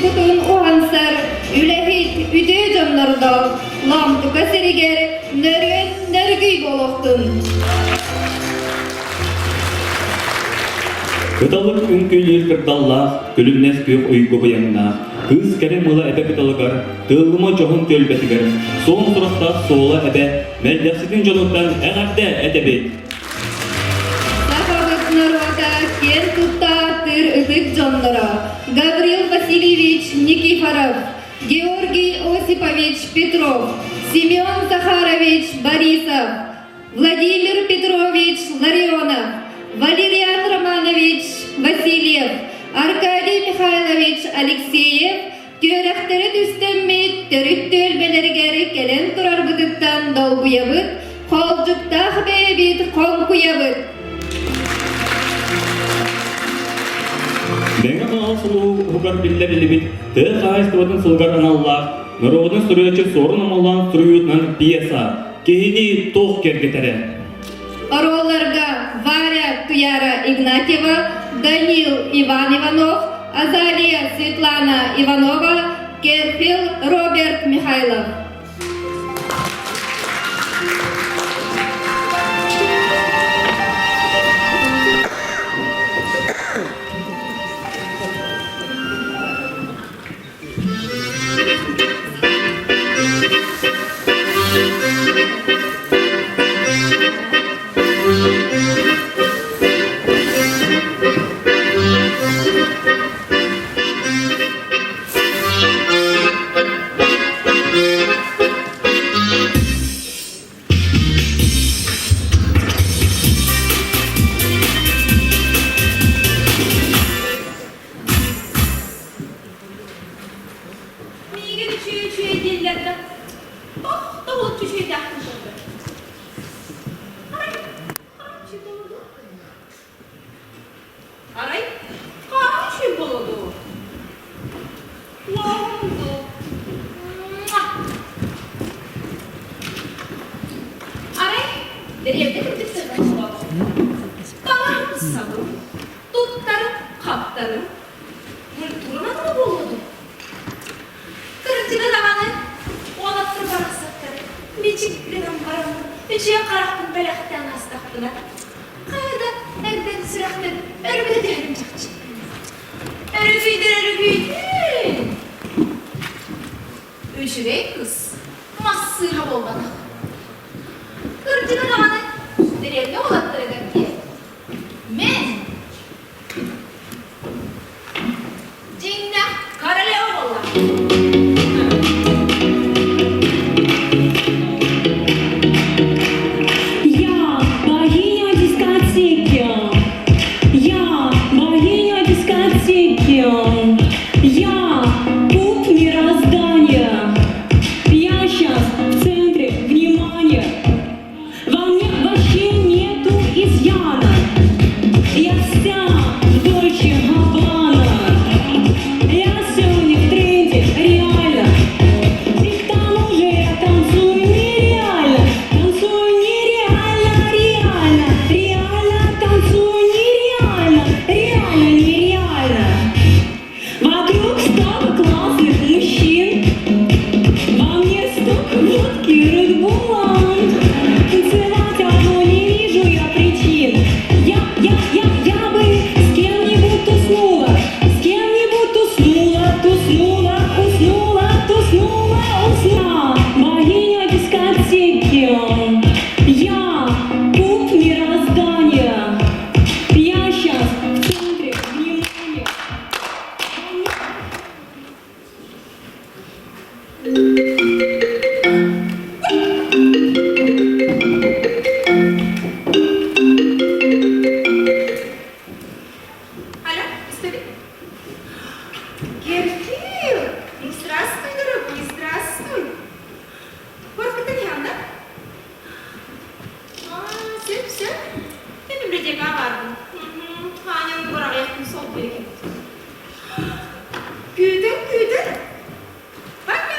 уйгутун уһансар үлэһит үтүө дьоннордоох Лоомтука сиригэр нөрүөн нөргүй буолуохтун! Кыталык үҥкүүлүүр кырдаллаах, күлүмнэс күөх уйгу быйаҥнаах, кыыс кэрэ мыла эбэ кыталыгар, тыыллыма дьоһун түөлбэтигэр, суон сурахтаах суола эбэ, мэлдьэхситин дьонуттан эҕэрдэ этэбит! Сахабыт норуота киэн тутта ааттыыр ытык дьонноро Гаврил Васильевич Никифоров, Георгий Осипович Петров, Семен Захарович Борисов, Владимир Петрович Ларионов, Валериан Романович Васильев, Аркадий Михайлович Алексеев түөрэхтэри түстэммит төрүт түөлбэлэригэр кэлэн турарбытыттан долгуйабыт, хоолдьуктаах бэйэбит хоҥкуйабыт. Мэҥэ Хаҥалас улууһугар биллэриллибит тыа хаһаайыстыбатын сылыгар аналлаах норуодунай суруйааччы Суорун Омоллоон суруйуутунан пьеса «Киһини туох киэргэтэрэ» Оруолларга Варя Туяра Игнатьева, Данил Иван Иванов, Азалия Светлана Иванова, Керфил Роберт Михайлов. Миигин үчүгэй-үчүгэй дииллэр да, тохтобул үчүгэйдээхпин көрбөт. Арай, хаһан үчүгэй буолуо дуо? Арай, хаһан үчүгэй буолуо дуо? Уоһум дуу? Арай, дэриэбинэ кырдьык сырдык буолуо. Таҥаһым сабым, туттарым, хаптарым, Культурнай да буолуо дуу? Кырдьыга даҕаны, уолаттар барахсаттар мичик гынан баран үчүгэй харахпын бэлэхтээн астахпына, хайа да эрдэн сүрэхпин өрүбүтэ түһэрим чахчы. Өрүкүйдэр өрүкүйдүүн! Үчүгэй кыс мас сыыһа буолбатах. Кырдьыга даҕаны, дэриэбинэ уолаттарыгар диэн, мин Дьиҥнээх королева буолла. Я богиня дискотеки. Я богиня дискотеки. Я пуп мироздания. Я сейчас в центре внимания. Во мне вообще нету изъяна. Я вся в Дольче Габбана. Я сегодня в тренде, реально. И к тому же я танцую нереально. Танцую нереально, реально. Реально танцую нереально. Реально, нереально. Вокруг столько классных мужчин. Во мне столько водки Редбула. Танцевать одну не вижу я причин. Я, я, я, я бы с кем-нибудь уснула. С кем-нибудь уснула, туснула, уснула, туснула, уснула. Богиня дискотеки. Я пуп мироздания. Я сейчас в центре внимания. Алло, истэбин? Геркил! Ну, здравствуй, дорогой, здравствуй. Куораккыттан иһэҕин да? Аа, сөп, сөп. Мин библиотекаҕа баарбын. Аня оннугар аҕыйах күн солбуйа кэлбит. Күүтэн, күүтэн. Пока!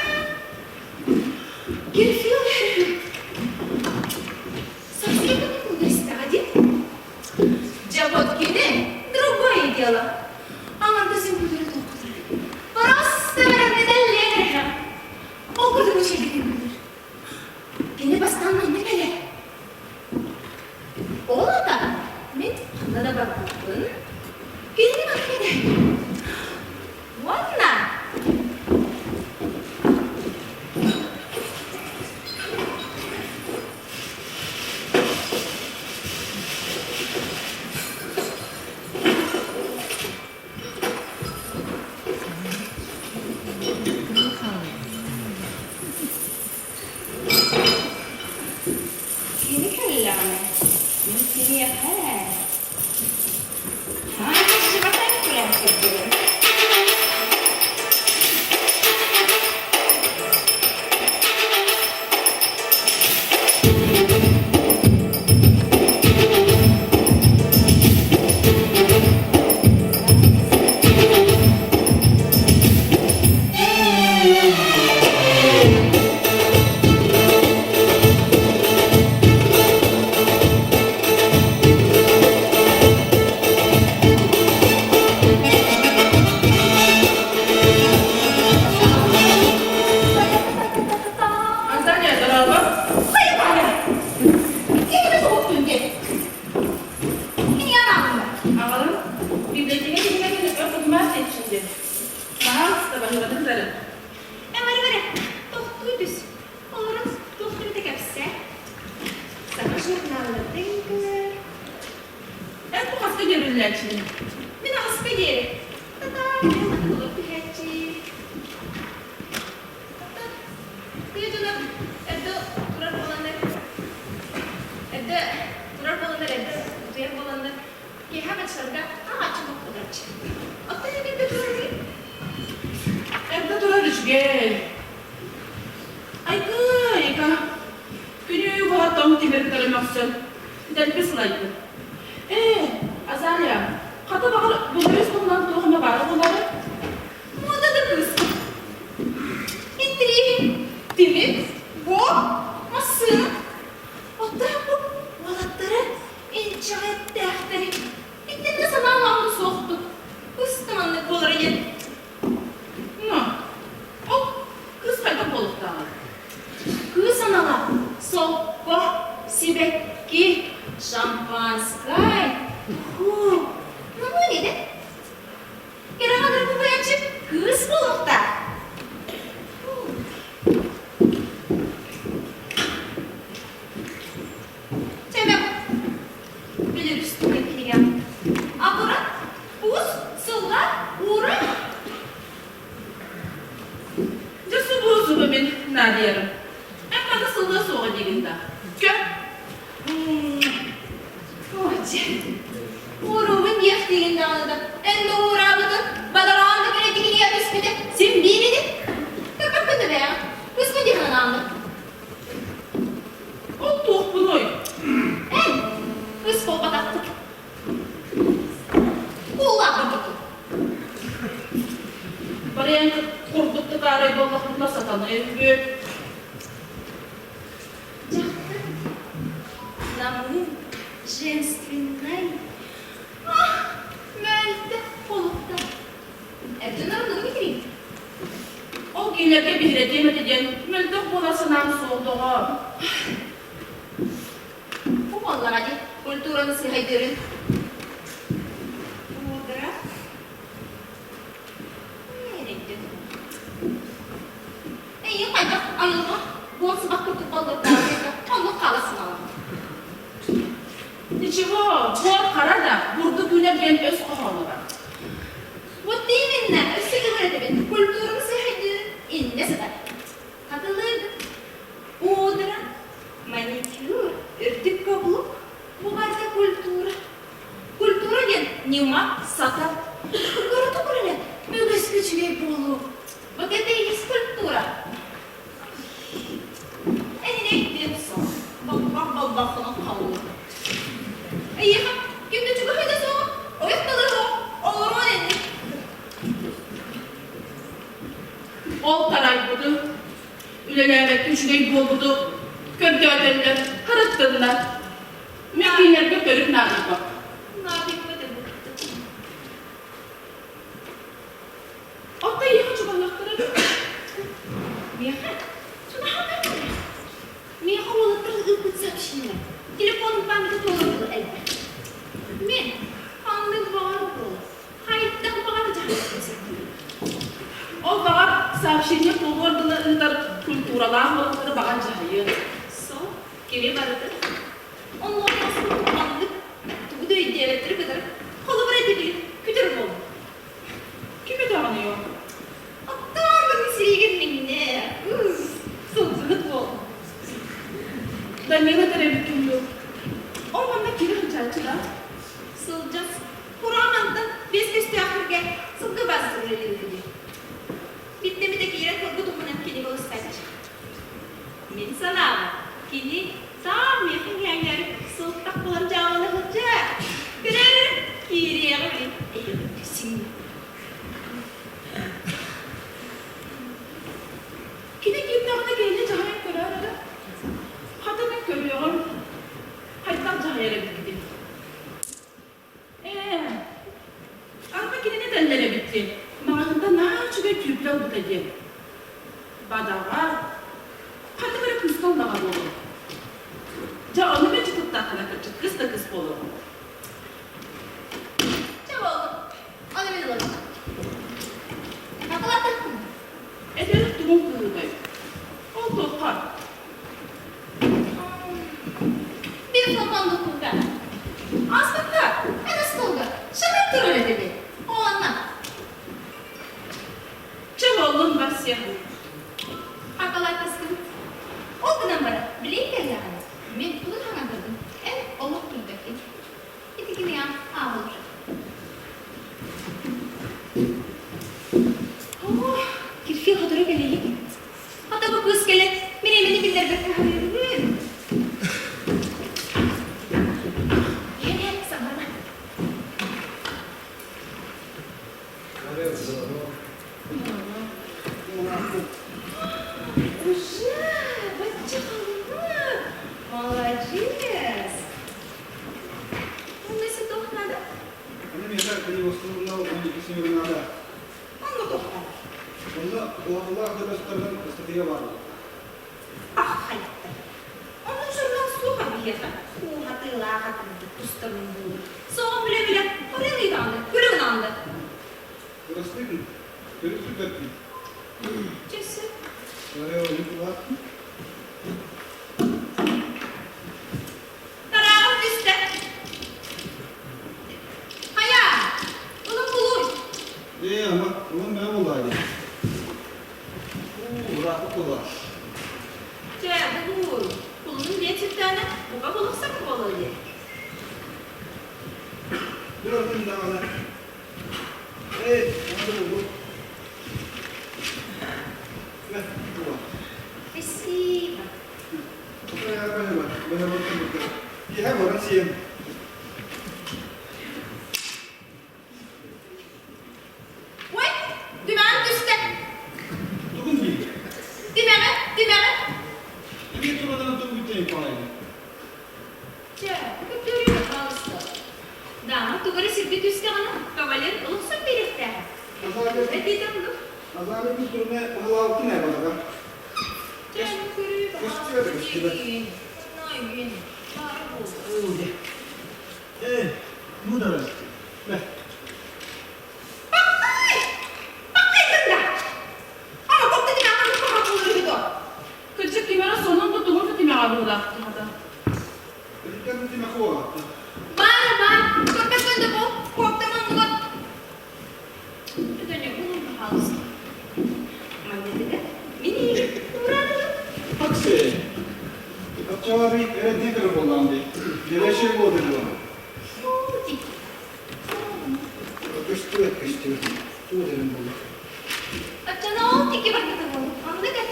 Даниланы кытары. Э, бары бары, тохтуу түс. Олорон туох да кэпсээ. Саҥа журналлартан көр. Эн бу хаска диэри үлэлээччиний? Мин аҕыска диэри. Та-та, мен манна түһээччи. Тыа дьоно эрдэ турар буоланнар, эрдэ турар буоланнар, эрдэ утуйар буоланнар, киэһэ баччаларга аҕааччы боппутааччы. Оттон эрдэ турар Эрдэ турар үчүгэй. Айгы-айга, күнүү быһа тоҥ тимир кытары мөхсөн, дэлби сылайдым. Ээ, Азалия, хата баҕар былырыыс туһунан туох эмэ баара буолаары? Муода да кыыс. Интириэһин тимир, бу массыына. Оттон бу уолаттары инчэҕэттээхтэри итиннэ санаалаах суохтук. Ыстаманнык буолар диэн. Ну, ол кыыс хайдах буолуохтааҕый? Кыыс анала солко, сибэкки, шампанскай, ху, ну не Кэрэҕэ бубайаччы кыыс буолуохтаах. Чэбэм, билирис түгэн кинигэм. Аккурат, пус, сылга, уура. Дьэ субу-субу мин наадыйарым. Эн хата сылга суоҕа диигин да. Көр. Дьэ, ууруугун диэхтиигин даҕаны да, эн да уураабытын, бадараан да кэлэтигиниэ түспүтэ син биир ини. Көрбөккүн да бэйэҕин, үскүн диһэн анааммын. Ол туохпунуй? Эн, үс буолбатахпыт. Куулаах курдуккун. Барыйан курдук тыкаарай буоллахпытына сатаныйбыт. Дьахтар намыын, женственнай, ах, мөлтөх холуктар. Эрдэн арыллыбын итирии. Ол кинилэргэ биһирэтиэм этэ диэн мөлтөх буолар санаам суох доҕоор. Бу буоллаҕа дии, культураны сыһайдыырын. Мудра. Эрэйдин. Эйиҥ хайдах айылҕа буон сыбах курдук баллырдаабыта оннук хаала сыналар. Ничего, буор хара да, бурдук үүнэр диэн өс хоһооно бар. Вот именно, өссө төгүрэтибин, культураны сыһайдыыр иннэ сытар. Хатылык, пудра, маникюр, үрдүк каблук, бу барыта культура. Культура диэн ньыма, сатал. Кырата көрүнэ, үгэскэ үчүгэй буолуу. Вот это и есть культура. Энинэйдиэн суох, балбах-балбахынан хаалла. Эйиэхэ ким да чугаһый да суоҕа, ойох да суох, олоруон инник. Ол тарайбыты, үлэлээбэккэ үчүгэй буолбуту көрдөөтөллөр, харыттыннар. Мин кинилэргэ төрүт наадыйбаппын. Наадыйбат эбиппит. Оттон эйиэхэ чугаһыахтара дуо? Миэхэ? Чугаһаан Миэхэ уолаттар ыыппыт сообщение. Телефон памяти туолар элбэх. Мен ханнык баҕар буолар. Хайдах баҕар дьаһайсым сатыыр. Ол баҕар сообщение туолуор дылы ыытар культуралаах уолаттары баҕар дьаһайыа. Со, кини барытын. Оннуоха маннык тугу да өйдөөбөттөрү кытары холобура этибит күтэр буолла. Ким өтөҕүнүй ол? Оттон бүгүн сириигин миннэ. Сылдьыбыт буол. Данила төрөөбүт дуо? Ол манна кири сылдьааччы да? Сылдьас. Кураамантан биэс көстөөхтөргө сылгы баазатыгар үлэлиир. Биттэмитэ киирэн сылгы туһунан кинигэ ылыстааччы. Мин санаабар, кини саам миэхэ иһээҥнээри сылтах булан дьаабылана сылдьар. Көрөр, киириэҕи билин эйиэхэ түсүн. Кини киирдэҕинэ кинини дьаһайан көрөөр эрэ. Хата мин көрүөҕүм, хайдах дьаһайар эбиккитин. Ээ, арба кинини этэллэр эбит диэн, маҕаһыынтан наһаа үчүгэй түүпүлэ ылбыта диэн. Бадаҕа, ханнык эрэ кыыска ыллаҕа буолуо. Дьэ, ону мэлдьи туттаххына кырдьык кыс да кыс буолуоҕум. Чэ буоллун, ону мин ылабын. Хатылаттахпын. Кулун барсыа. Хакалаатаскын. Ол гынан баран, билиэҥ кэллэҕинэ, мин тугун хаҥатабын, эн олох билбэккин. Ити кинигэм аабылыр. Оо, кирфил сотору кэлиик. Хата бу кыыс кэлэн, бириэмэни биллэрбэккэ аһарыырын. Иһэн саҥарма. Уже бачча халыҥ. Молодец. Онно туох надо? Аны миэхэ кини 12 семья надо. Онно туох надо? Онно уһатылаах да бөстөргөн ыстатыйа баар. Ах, хайаттар. Онно журнал суох биһиэхэ. Уһатыылаах атынды тустарын буу. Соҕон билэ-билэ, орен ыйдаанды, күрүн анды. Ырастыгын, төрүт сүрбэппин. Чэсси. Тарааҕым түстэ. Хайа, ылын булуй. Ээ, ама, ылын мэ буоллаа дии. Уу, ыраахпыт буолла. Чэ, булуй. Кулунун диэн сүрдээнэ, бука булуксак буолуо дии. Быратын даҕаны. Ээ, аны булбут. Мэ, була. Спасибо. Киэһэ баран сиэм. Ой, түмэҕим түстэ. Тугун диир? Тимэҕи, тимэҕи. Эмиэ турадан тугу паайын. Чэ, көтөрү пожалуйста. Дама тугу эрэ сиргэ түстэҕинэ, кавалер ылыксан биэриэхтээх. Этиитэ оннук. Азаары күн баһылаабытын ээ баҕара. Чэ, көрүү, Көстүбэт, көстүбэт. Найын, баар буолуо. Э, ну давай. Бэ. Баккай! Баккай гында! Ама копта тимэҕэ кухаҕа булur үһү Кырдьык кимэрэ сонун да тугун да тимэҕэ быһыылаах туһата. Өлүттэн тимэх уоҕатты. Баар, баар, көрбөккөн да бу, куоптам оннугар. Өтөнө улун пожалуйста. Маннетыгар мин эйигин уураарым. Такси. Оччоҕо эрэ көрөр буоллаҕым дии. Дьэбэшир буолар дуо? Фу, Көстүбэт, көстүбэт. Тугу дэрин буолла? Оччоно ол тики барбыта буолу. Оннук эт.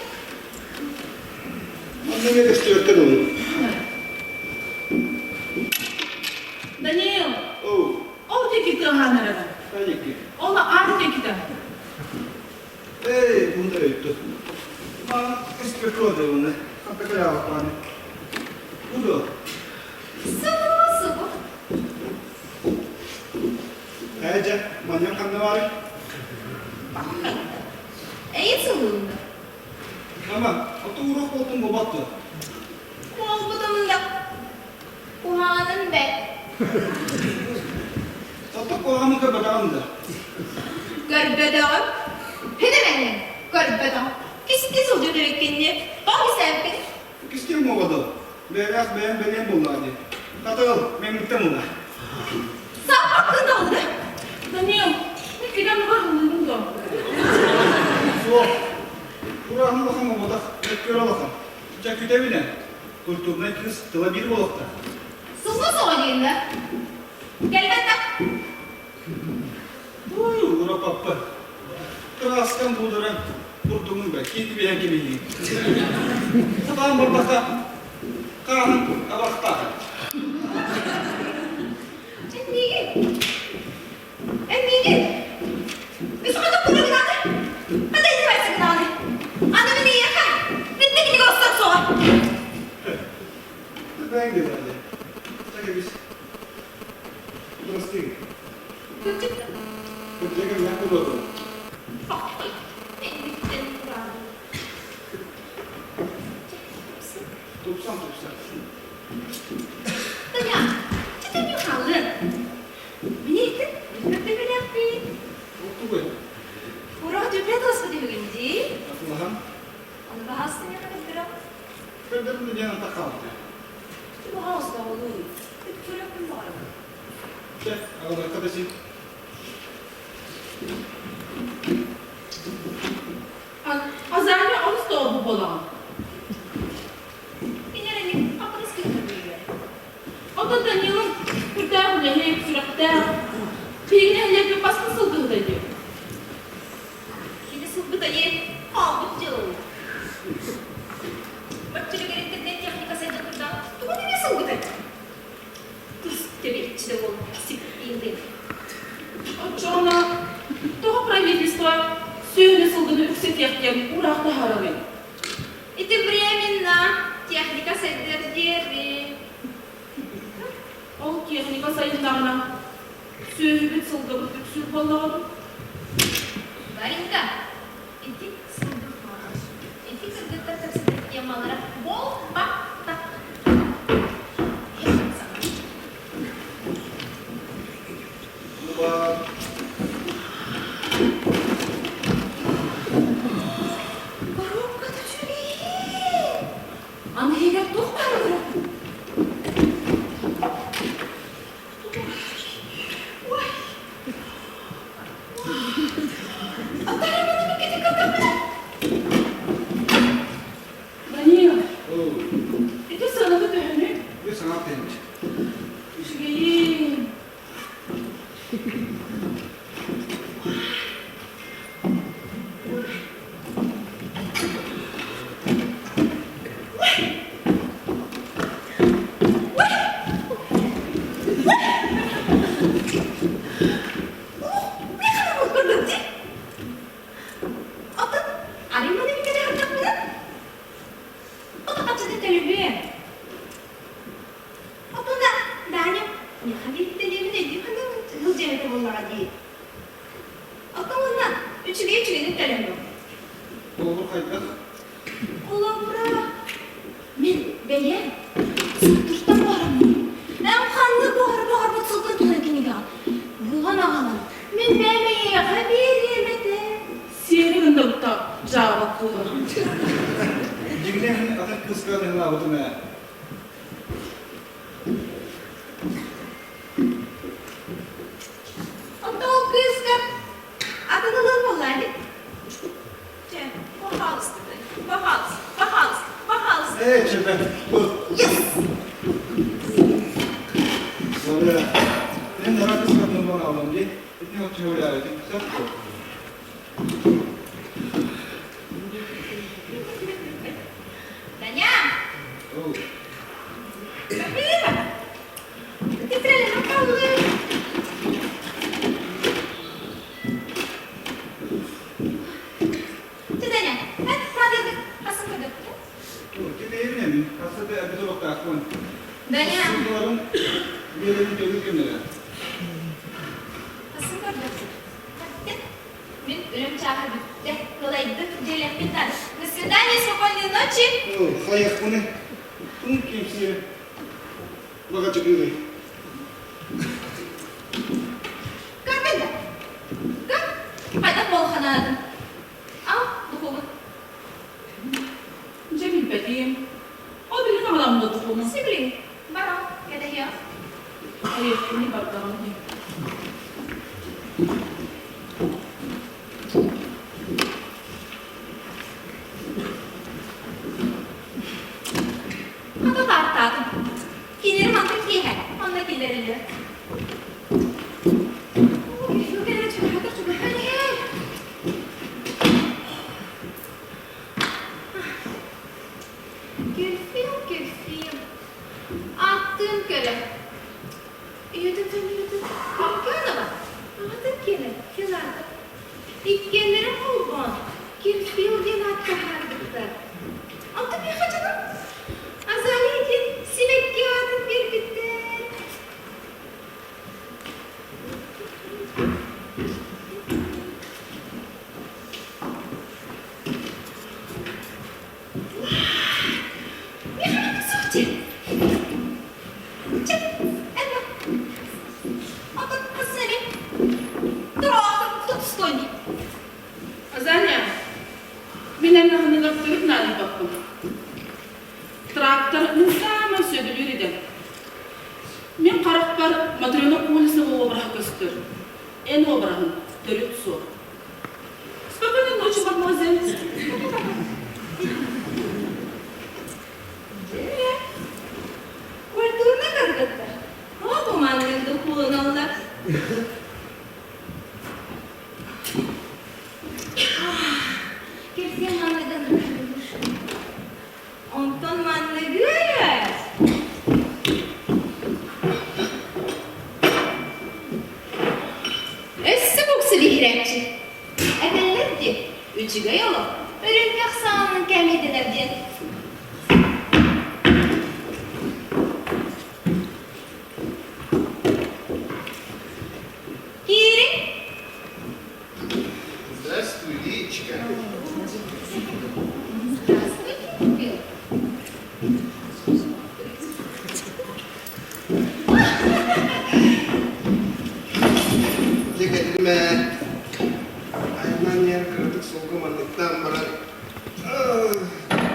Онно эмиэ көстүбэккэ дылы. Даниил, Оу, ол диэки тыаһаан эрэрэ. хайдики. Ол аан диэкитэ. Эй, бунда өттү. Ман көстүбэккэ олорду уонна. Ханта кэлээҕэ Буду. Субу, субу. Ээ, дьэ, манньам ханна баарый? Эйин сылыында. Ама, ото уруок буолтун буолбат дуо? Буолбутум да. Куһаҕанын бэт. Ото куһаҕаны көрбөтөҕүм да. Көрбөтөҕүм. Хинэмэҥҥин көрбөтөҕүм. Кисти сылдьар эбиккинни. Тоҕо кисээппин? Кистиэм буолбатыл. Бэйэлээх бэйэм бэлиэм буоллаҕа дии. Хатыгыл, мэҥмиттэн муна. Саппаккын даҕаны. Даниил, мин кэлэн бар ылыыбын дуо? Суох. Кураһын улахан буолбатах, өккөр улахан. Чэ, күтэбинэ. Культурнай кыыс тыла биир буолуохтаах. Сылла соҕо диэннэр. Кэлбэт да. Ой, ура папа. Кырааскан бууларан курдугун ба, киити биһэн кимиһии. Сатаан барбаха, хааһын абахтаах. Эн миигин. Эн миигин. Үс хата курагынааны. Хата иһибайсыгынааны. Аны мин эйиэхэ. Бүттэ кинигэ остон суоҕа. Бэйэҥ диэтэҕэ. Чэ, кэбис. Прости. Кырдьык да. Кырдьык эмиэ кулуоту. Пахай. Энниттэн тураабын. Чэ, тупсан. Тупсан, тупсан. Таня, чэ хаалын. Мин билэхпин. Тугуй? Ура түпет оспут үһүгүн дии. Атылаһан. Оны баһастын яна көрдөрө. Көрдөрүм диэн ата хаалды. Баһаста олуй. Көрөккүн баҕарабын. Чэ, аҕаларка да син. буолаҕын. Кини эрэ хаппырыс кыыһа бүлүгэр. Оттон Данилов үрдээх үлэһит, сүрэхтээх, биһиги нэһилиэккэ бастыҥ сылгыһыта дии. Кини сылгыта диэн хаалбыт дьыала. Баччалыгар интернет техника сайда турдаҕа тугун эмиэ сылгытай? Тус тэбиэччи да буол сиппиин Оччоҕуна тоҕо правительство сүөһүнү сылгыны үксэтиэх диэн уураах таһаарарый? Ити временно техника сайдыар диэри. Ол техника сайыннаҕына сүөһүбүт сылгыбыт үксүүр буоллаҕа дуу? Варенька, ити сылгы хаалар. Ити кыргыттар кэпсэтэр темалара буолбатах. Коробка үчүгэй. Аны иһигэр туох баарый? Ой. Данил, ити сыаната төһөнүй? Үс саҥа тыһыынча. Үчүгэйин. Оттон арыйманы бүтэрэ сырдахпына, отохоччута төлөбүө. Оттон да Даня миэхэ биэрбитэ диэбин өйдүү саныыбын сылдьыам этэ буоллаҕа дии. Оттон уонна үчүгэй үчүгэйин төлөммүм. Холобур хайдах? Холобура, мин бэйэм Суптуртан бараммын. Эн ханнык баҕар баҕарбыт сылгын туһунан кинигэҕин булан аҕалан мин бэйэм эйиэхэ биэриэм этэ. Сиэри гыннабыта дьаабат буолар. Дьиҥинэн атын кыыска ныһылаабытым ээ. Онто ол кыыска атын ылыан буоллаа ини. Чэ, пожалуйста, пожалуйста, пожалуйста, пожалуйста. Ээ, чэпэ. Yes! Sorry. Мен нара кыыска ныһылаан аҕалам дии. Итини отчуһуляабытым. Сөп дуо? Даня! Спасибо! Ты прямо Даня, Даня! Мин үлэм чааһа бүттэ. Кылайдык дьиэлэхпин наада. До свидания, спокойной ночи. Хайахпыны. Тун кимсиэ. Баҕачыкыырый. Көрбүн да. Көр. Хайдах буолханаатын. Ал, духугун. Дьэ билбэтим. Ол билин аҕаламмыт духугун. Сибилин. Барал, кэтэһиэх. Хайыахпыный бардаҕым дии. Хата тааттаатым. Кинилэри мантан киэһэ онно киллэриллэр. Чугаһатар чугаһан иһэр. Кирфил, кирфил. Аттыын кэлэ. Ийэтин фамилията Киркянова, аҕатын киэнэ Филатов. Иккиэннэрин холбоон Кирфил диэн ааттаһаарбыттар. Онтон миэхэ дьонум Азалия диэн сибэкки аатын биэрбиттэр. Азалия, мин эн аһыныгар төрүт наадыйбаппын. Трактор мин саамай сөбүлүүр идэм. Мин харахпар Матрена Колесова уобараһа көстөр. Эн уобараһын төрүт суох. Спокойной ночи, мадемуазель. Ити маныгын Онтон манныгы Өссө буксы биһирээччи. Этэллэр дии, үчүгэй олох өрүҥҥэх саҕанан кээмэйдэнэр диэн. Киириҥ. Здравствуй, Личка. Здравствуйте, Кирилл. Дьэ кэллим ээ. Айаннаан иһэр кыратык суолга манныктаан баран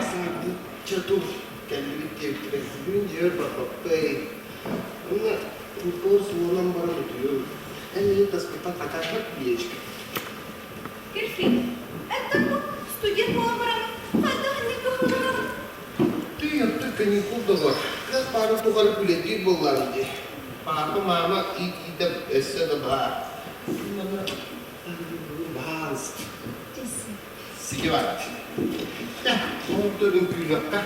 саҥардычча тур кэллибит диэбиттэрэ. Бүгүн дьиэбэр барбаппый. Уонна куркуор сууланан баран утуйуом. Эн миигин таспыттан хатаабат Лиечка. Кирфин, это бу студент буолан бараммын хайдах инник кыһаллаҕын? Тыый, оттон каникул доҕор. Кыах баарын тухары үлэлиир буоллаҕым дии. Папа, мама иитиитэ өссө да баар. Манна баһаалыста. Сидевать. Онтон үҥкүүлүөххэ.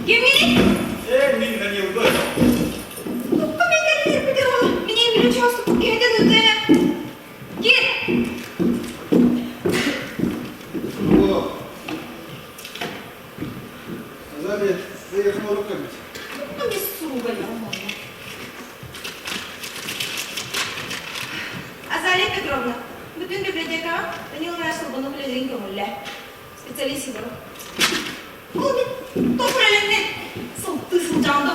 Кимҥиний? Ээ, мин Данилбын. Туппа мен кэллэрбитэ ол. Минем билечоостук киһитин ыытыа. Кир! О, Азалия, эйиэхэ орук кэлбит. Туппа мис суругай. Азалия Петровна, бүтүн библиотекаҕа Данил Иванович Солбунов үлэлиирин көҥүллээ. Специалист Егоров. Ол мин топ үлэлэннэ сылтыы сылдьаҕын да.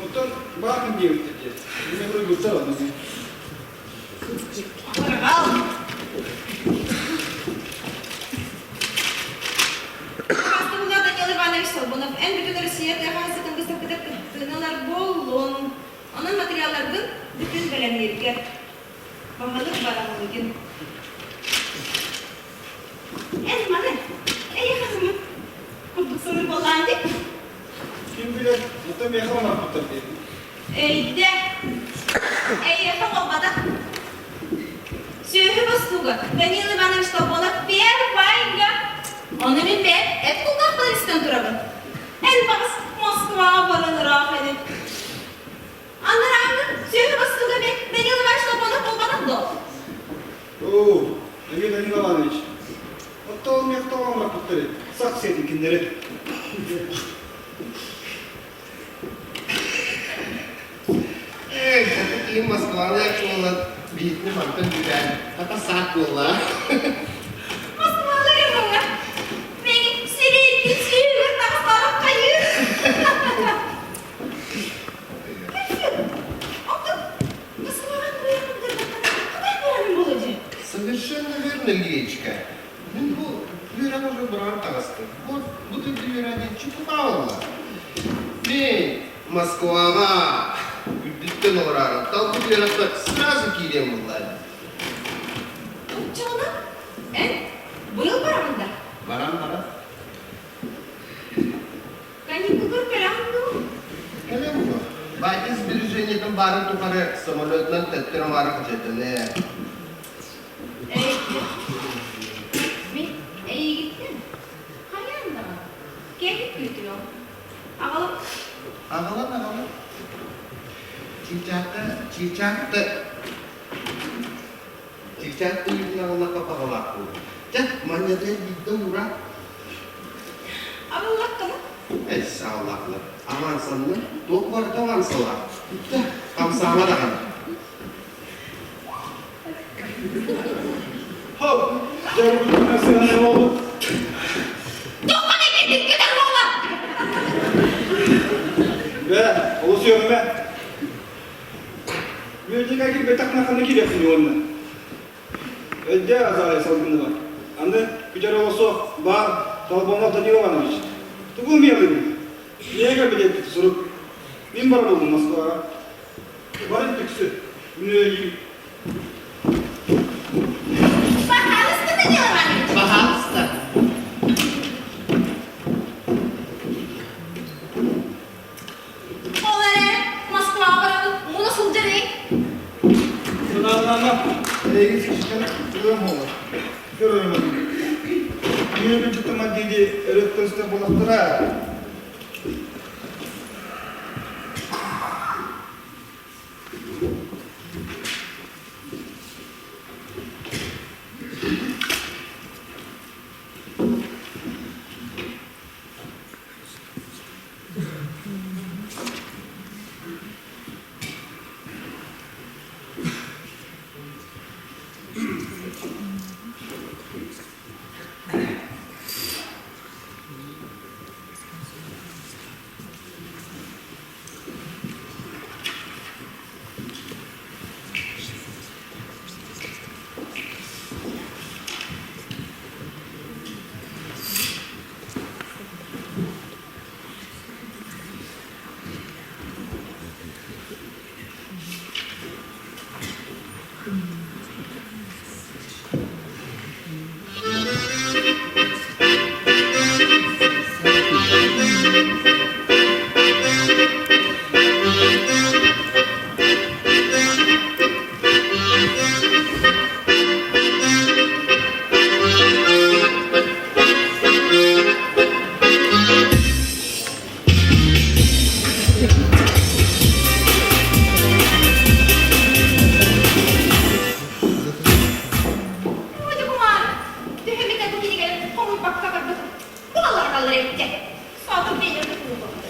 Оттон баакын диэбиттэр диэн. Мин уруйбуттар онно. Бараҕал. Хастыбыла Данил Иванович Солбунов, эн бүтүн Россия тыа хаһаайыстыбатын быыстапката кыттыыны ылар буоллун. Онон материалларгын бүтүн бэлэмнииргэр. Баһылык бараҕылыгын. Эн маны, эйиэхэ кымыт курдук саныыр буоллаан дии. Ким билэр, оттон миэхэ оҥорбуттар диэн. Өйдө, эйиэхэ буолбатах. Сүөһү бостууга Данил Иванович Толбонов первайга. Ону мин бэйэм эт кулгаахпынан истэн турабын. Эн баҕас Москваҕа баран ыраах ини. Анарааҥҥы сүөһү бостууга мен Данил Иванович Толбонов буолбатах дуо? Оо, Данил Данил Иванович, оттон миэхэ тоҕо оҥорбуттарый? Сах сиэтин кинилэри. Эй, хата киһим Москвалыы буолан, биһикки мантан бүтээн, хата саат буолла. Москвалыы буолла. Мин сириитин сүүрүгэр таҕыстаҕым хайыы. Оттон Москваҕа ханай барарым буолуо дии? Совершенно верно, Лилечка. Мин бу үөрэх уже быраан таҕыстым. Вот бу дойду үөрэ диэн чепуха буолла. Мин Москваҕа үрдүттэн олорорум. Талбыт үөрэхпэр сразу киириэм буолла. Оччоҕуна эн быйыл бараҕын да? Баран баран. Каникулгар кэлэҕин дуу? Кэлэн буо. Батя сбережениетын баарын тухары самолетунан төттөрү маары хачайданыы. Мин эйигиттэн хайаан даҕаны кэһик күүтүөм. Аҕалым Аҕалан аҕалан. Чыычаахта чыычаахта чыычаах үүтүн аҕаллахха баҕалаах буолуо. Чэ, манньатыйан биирдэ уура. Аҕаллаххына? Эс, аҕаллаххына. Авансанна, туох барыта авансалаах. Чэ, хамсаама даҕаны. Хоп, дьэ, сыһан буолбут. ини уонна. Өйдөө Азалия Салгынова. Аны күтэр олосуох баар Толбонов Данил Иванович. Тугу умелыгын? Миэхэ билиэппит сурук. Мин бара булдум Москваҕа. Барын түксү. Мүнөйүү. Пожалуйста, Данил Иванович. Пожалуйста. Ол эрэ Москваҕа барабыт муна сылдьар эй. Санаалаама, эйигин сиччэн ылыам буолар. Көрөрүм. Үйэбин чытыман дии өрөттөн сытар буолахтара. Ой, кумаар, төһө бу кинигэлэр хомуйбакка барбытым. Буолар халлар эбитэ. Саатыр бэйэлэрин кулубаппыт.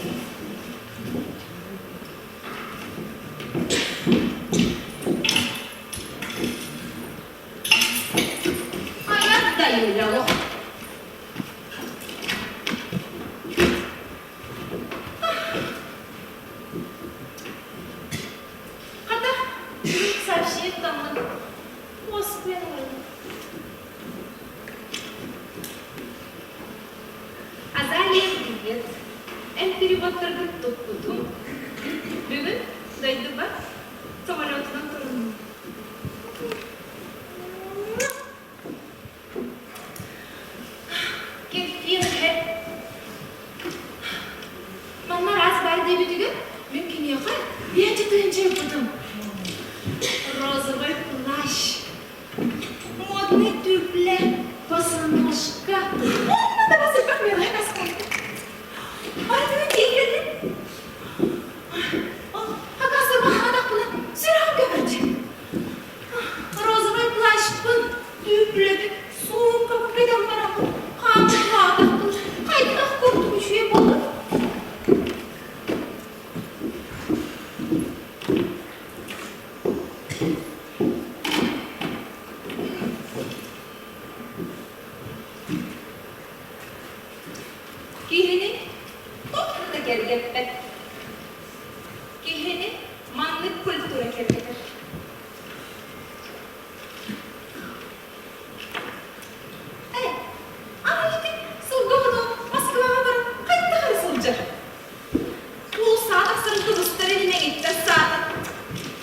Айат да юлялох. Хата, сообщение таммын. Москвен олордум. Азалия, привет. Эн переводтаргын туппутум. Бүгүн дойдубар самолетунан туруннум. Киртиэн иһэр. Манна араас баар диэбитигэр мин киниэхэ биэччи тыһыынча ыыппытым. Розовый плащ, модный түплэ, босоножка. Онно да басырбах милая наскай. Ардыгы тиийгэнин. Ол акасырбахаадахпына сүрэҕим көбөрдү. Розовай плащпын түүпүлэбин суумкабын кэтэн бараммын хаамытлаатахпын хайдах курдук үчүгэй буолла. Киһини туох да кэргэппэт. Киһини маннык культура кэргэтэр. Эй, аны ити сылгы оҕото Москваҕа баран хайдах эрэ сылдьар. Уулуссаҕа тахсарын тубустар иннинэ саата.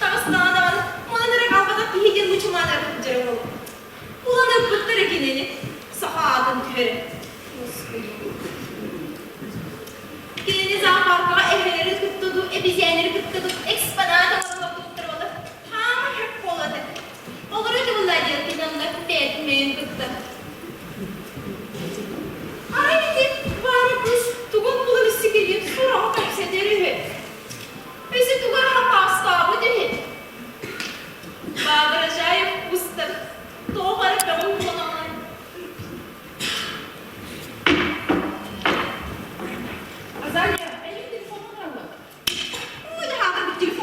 Таҕыстаҕа даҕаны манан эрэ хаалбатах киһи диэн мучумаан эрэ сылдьара буолуо. Булан ыппыттар кинини саха аатын түһэрэ. Кинини зоопаркаҕа эһэлэри кытта дуу, эбизээнэри кытта дуу экспонат оҥорбуттар буолар. Хаама хөп буолата. Олору дьылла диэн кини онно Бэтмен кытта. Арай ити Варя кыыс тугун булан иссикилиин сураҕы кэпсэтэр үһү. Өссө тугу эрэ хапаастаабыт үһү. Воображаем устар туох эрэ көҕүл буолаҕын. Азалия, эйигин телефоҥҥа бараллар. Ой, хаалбыт телефон.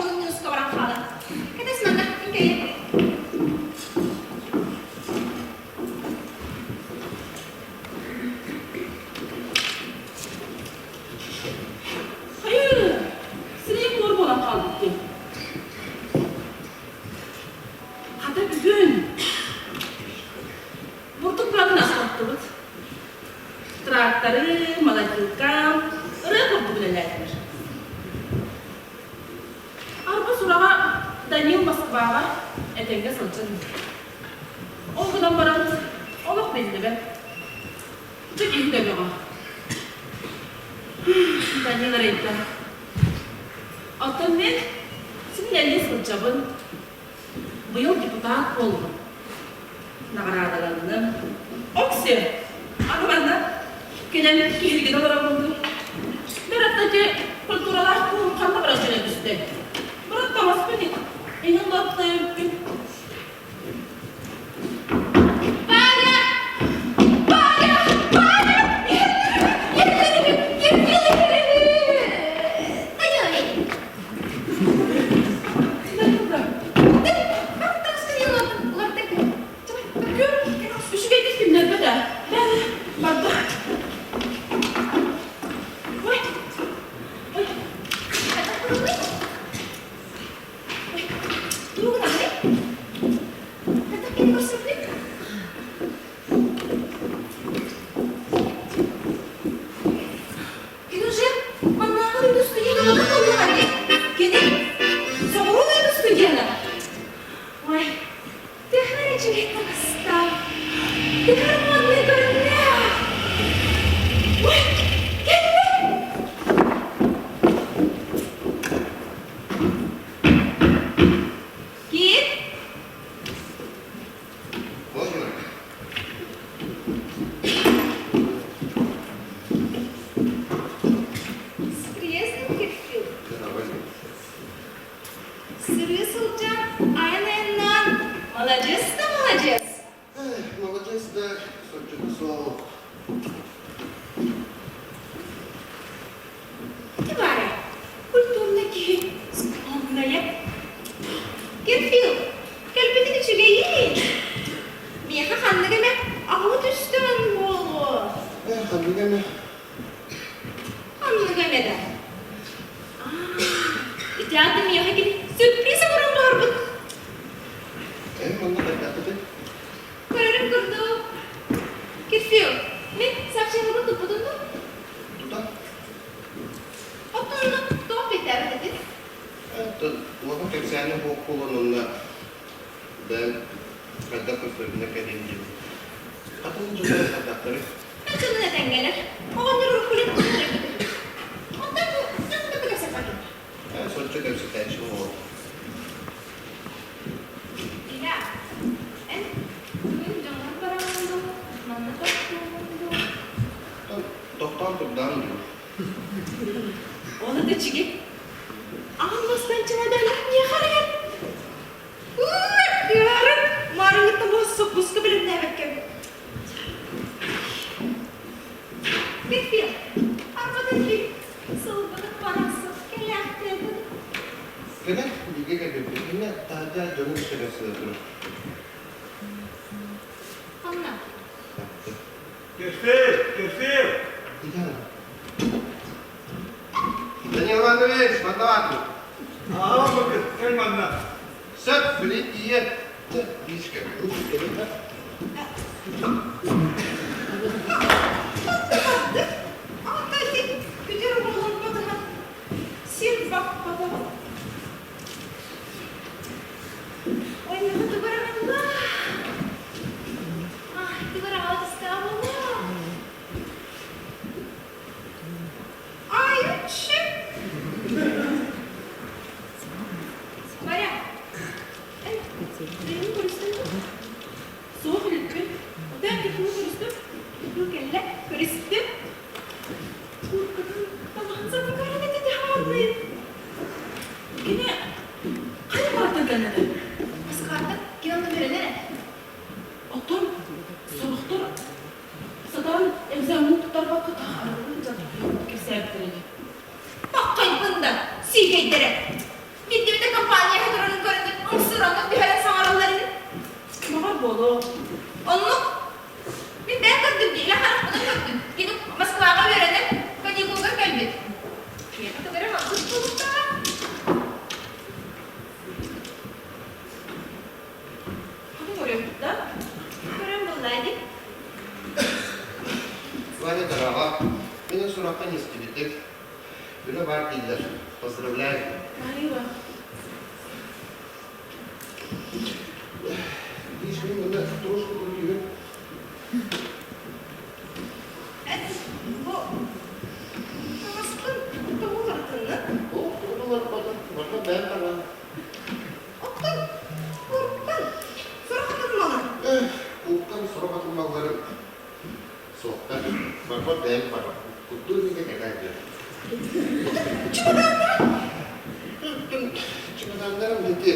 Тракторы, молотилкам, ырыа курдук үлэлээтилэр. Арба сураҕа Данил Москваҕа этэҥҥэ сылдьан Ол гынан баран олох биллибэт. Дьэ киһи да бөҕө. Данил арыйда. Оттон мин син нэлии сылдьабын. Быйыл депутат буоллум. Наҕараадаланным. Окси, аны манна кэлэн киһиргин олоробун дуу? Бэраттати культуралаах куһум ханна баран кэлэ түстэ? Бырат таҥаспын иһин лаптайыппын. Валя! Валя! Валя! Үчүгэйдик күннэрбэт ээ. Бары барда. Ой! Ой! Кит? Можно? С приездом, Кирфил. Сырыы сылдьан айан-айаннаан маладьыас да маладьыас. Молодец да, соччото суох. Варя, культурный киһи скромная. Кирфил, кэлбитин үчүгэйин. Миэхэ ханнык эмэ аҕыы түстэн буолуо. Ханнык эмэ? Ханнык эмэ да. Ити аата миэхэ кини сюрприз оҥорон баҕарбыт. Эн манна хайдахпытый? Көрөрүм курдук. Кирфил, мин сообщениебын туппутун дуу? Тута. Оттон онно туох бэттээбэт этин? Оттон улахан кэпсээни суох буолан онно бэйэм хайдах көрсөрбүнэ кэлин диэн. Атын дьоно хайдахтарый? Атын этэҥҥэлэр. Оҕонньор уруккулет эбит. Онтон бу дьон кытта кэпсэппэтим. Соччо кэпсэтээччи буолуо. Ия, эн бүгүн дьоҥҥор бараҕын дуу, манна тохтуугун дуу? Тохтоон турдаан дуу. Оны да чиги. Аан бастан чемоданах не харайар. Ярым, марыңыттан бу соппуска билимнээбэккэ. Бекпил, арбатын ки, сылбытык барасып кэлээхтээбин. Кэлэ, бигэ кэлбиппит. Иннэ таһырдьа дьону кытта сыта турар. Ханна? Кефир! Кефир! Данил Иванович, манна Аҕам бакыт, кэл манна. Сөп, били тиийэ. Мишка, Ата күтэр оҕолорбутугар сир баппатах. Ой, тугар Ай, Варя, Суох иликпин. Отон Ваня дорога, мин сураххын истибитим. Үлэ баар дииллэр. Поздравляю. Мария. Видишь, мин мында трошку крутую. Эт, бу таҥаспын тоҕо уларытыннык? О, уларытпатым. Барда бэйэм баран. Оттон куруктан сорох атылмалар. Кууктан сорох атылмаллары суохтар. Барбар бэйэм барар. Курдуу иннигэ кэтээ диэн. Чемоданнар? Чемоданнарым ити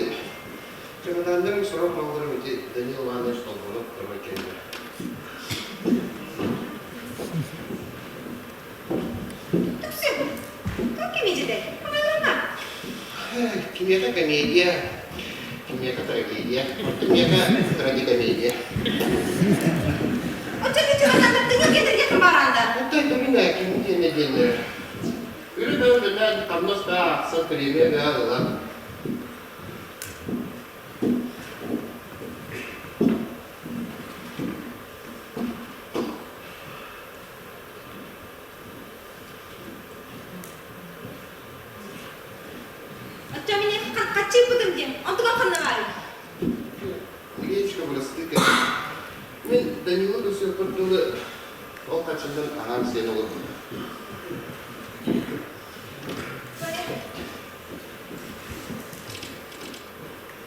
чемоданнарым сорох малларым ити Данил Иванович Толбонов турар кэннэ. Түксү, как кемедиде? Хамайлана. Кимиэхэ комедия, кимиэхэ трагедия, кимиэхэ трагикомедия. Оччоҕо чемоданнар тыҥа кэтэргэ хабараанда. Оттон кимин ким диэнэ диэннэр. Үрү бөөлөнөн хамнас да ахса премия да ылан. Оччо мин хаччыыппытым диэн, онтугар ханна баарый? Гречка бырастыы кэлин. Мин Данила Гусевпар дылы ол хаччыннан аһаан сиэн олордум.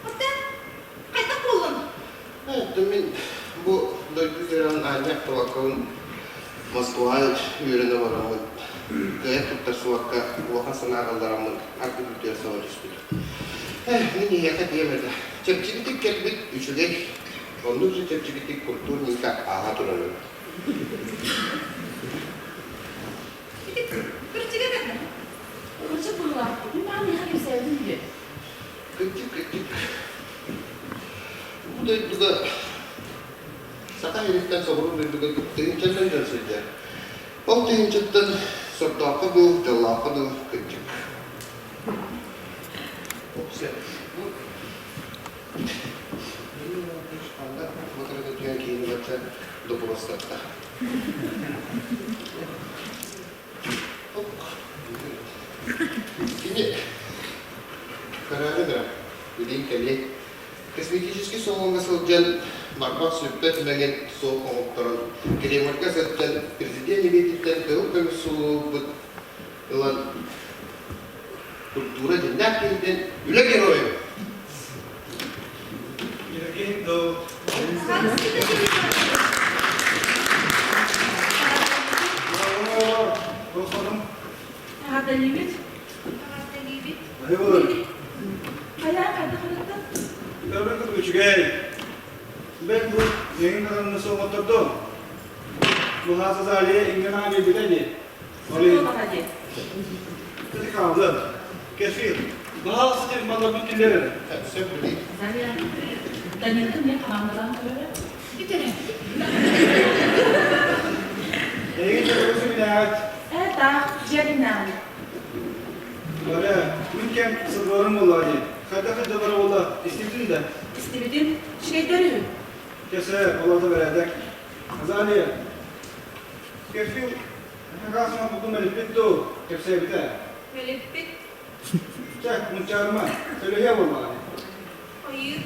Оттон хайдах буоллун? Оттон мин бу дойду үөрэҕин аанньа ахтыбаккабын Москваҕа үөрэнэ бараммын, кыайан туттарсыбакка улахан санаа ыллараммын аргы бүтүөр саҕа түспүтүм. Мин эһиэхэ диэм этэ, чэпчэкитик кэлбит үчүгэй, оннук же чэпчэкитик культурненько ааһа турар эбит. Ити кырдьыга да? Кырдьык быһыылаах. Мин маҕан эһиэхэ кэпсээбитим үһү. Кырдьык, кырдьык. Бу дойдуга Саха сириттэн соҕуруу дойдуга тыһыынчаннан дьон сылдьар. Ол тыһыынчаттан сордооххо дуу, дьоллооххо дуу кырдьык. Бу киһини бачча доппуруостатта. Кини көрөөрү да билин кэлиэ косметический салоҥҥа сылдьан барбах сүппэт мэҥин суох оҥотторон Кремльга сылдьан президент илиититтэн кыһыл көмүс сулуһу ылан культура дьиҥнээх киһитин үлэ геройун Евгений Дол. Аҕаталыыбыт. Аҕаталыыбыт. Хайа хайдах ырыттын? Көрбөккө үчүгэй. Бэл бу эҥин кытанны соҕотторду. Бу хааса залия иҥэн аҕа билэ ди. Олаха ди. Кыты хаалды. Кефир. Баһаалыста диэн малларбын киллэрэр. Сөп билии. Заря, Данилка мне командалаан көрөрө. Бүтэрэ. Эйигин чөкөсү билээҕит. Э, таах, дьиэлинээҕин. Варя, мин кэм сылларым буолла дии. Хайдах сылдьаллара буолла, истибитин да? Истибитин, үчүгэйдэр үһү. Кэсэ, олордо бэрээдэк. Азалия, Кефил Хакасыма кутун мэлиппит дуу, кэпсээбитэ. Мэлиппит. Чэ, мунчаарыма, төлөһүө буоллаҕа. Ойуур.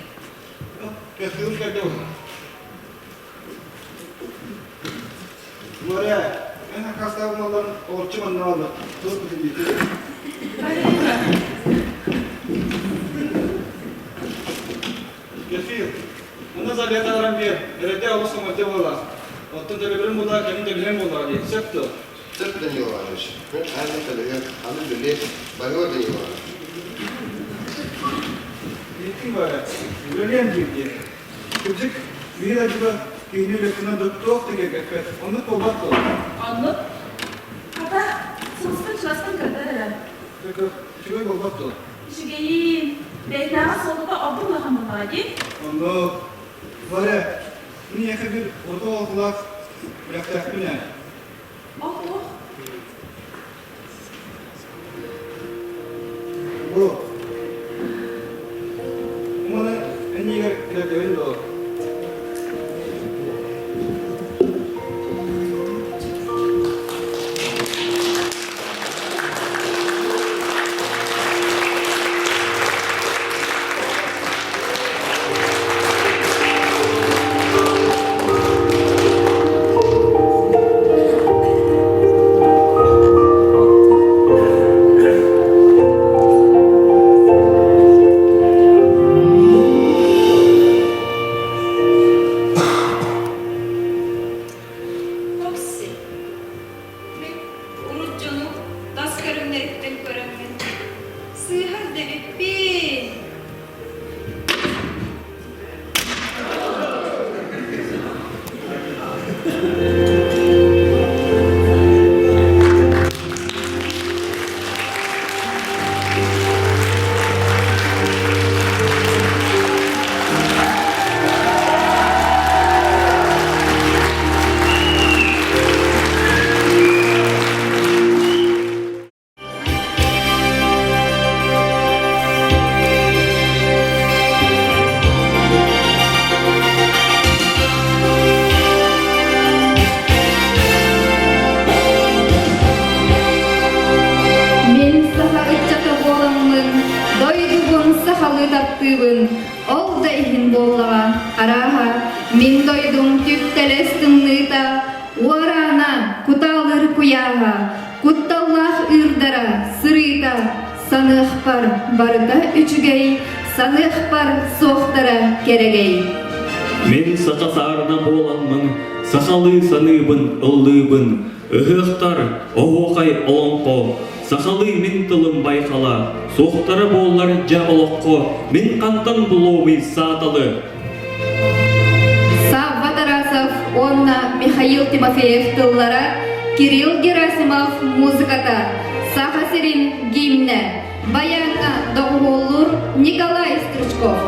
Кефил кэлдэ буолла. Мария, эн хакастаабын аллан олорчу манна алла. Туох бүтүн Кефир, манна залия таһаран биэр, эрэдэ олус оҥордо буоллаах. Оттон төлөбүрүн буоллаҕа, кэлин төлөһүөм буоллаҕа дии. Сөп дуо? Сөп, Данил Иванович. Мен ааны төлөһүөм, аны билиэ, барыа Данил Иванович. Иһиттиҥ баара, үлэлиэм диир диэн. Кырдьык, биир дойдуга киһини үлэтинэн туох да кэргэппэт, оннук буолбат дуо? Оннук. Хата, сылыстан-чыластан кырдар эрэ. Үчүгэй буолбат дуо? Үчүгэйин, бэйэтээҕи суолтата ордук улахан буоллаҕа дии. Оннук. Варя, мин эйиэхэ биир орто олохтоох бэлэхтээхпин ээ. Ол туох? Бу. Маны эннигэр кэлэтэбин дуо? Көрүҥнэриттэн көрөммүн, сыыһар да эбиппин. Мин саха ыччата буоламмын, дойдубун сахалыы таптыыбын. Ол да иһин буоллаҕа, арааһа, мин дойдум түптэлэс тымныыта, уораана, кутаалыыр куйааһа, кутталлаах ыырдара, сырыыта, саныахпар барыта үчүгэй, саныахпар суохтара кэрэгэй. Мин саха саарына буоламмын, сахалыы саныыбын, ыллыыбын, ыһыахтар, оһуохай олоҥхо, сахалыы мин тылым байхала, суохтара буоллар дьэ олоххо, мин хантан булуомуй сааталы? Савва Тарасов уонна Михаил Тимофеев тыллара, Кирилл Герасимов музыката, Саха сирин гимнэ, баяҥҥа доҕуһуоллуур Николай Стручков.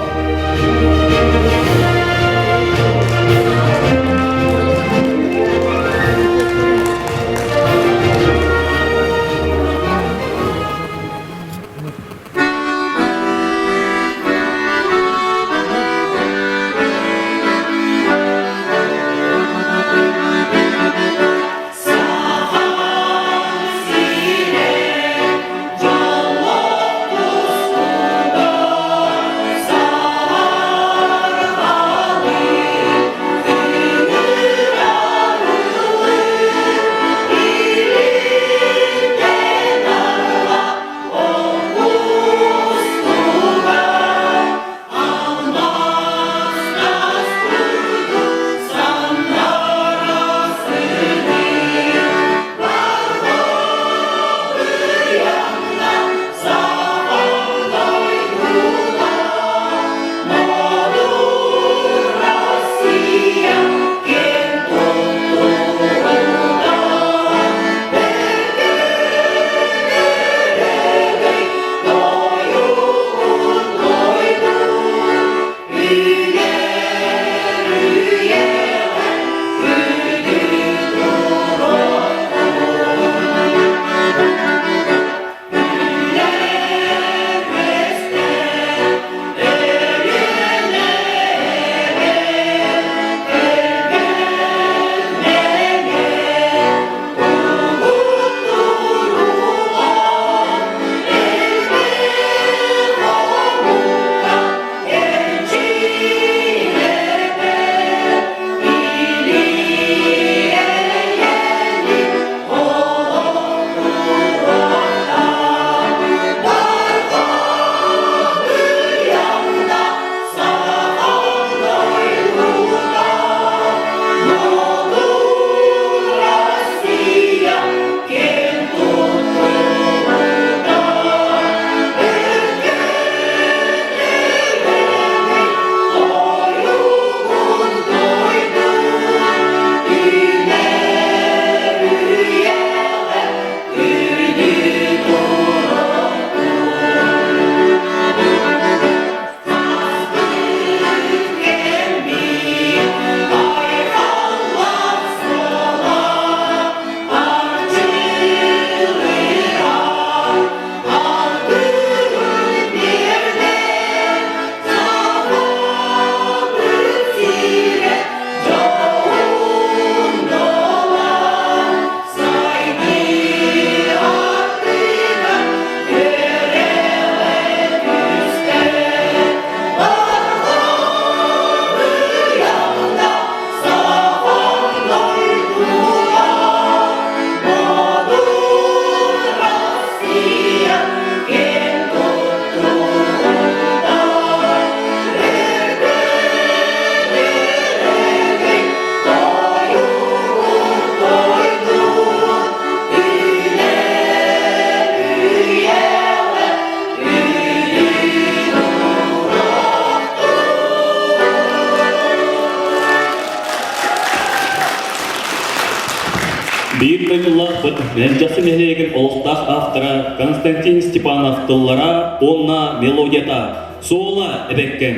Биир дойдулаахпыт Мэлдьэхси нэһилиэгин олохтоох автора Константин Степанов тыллара уонна мелодията «Суола эбэккэм».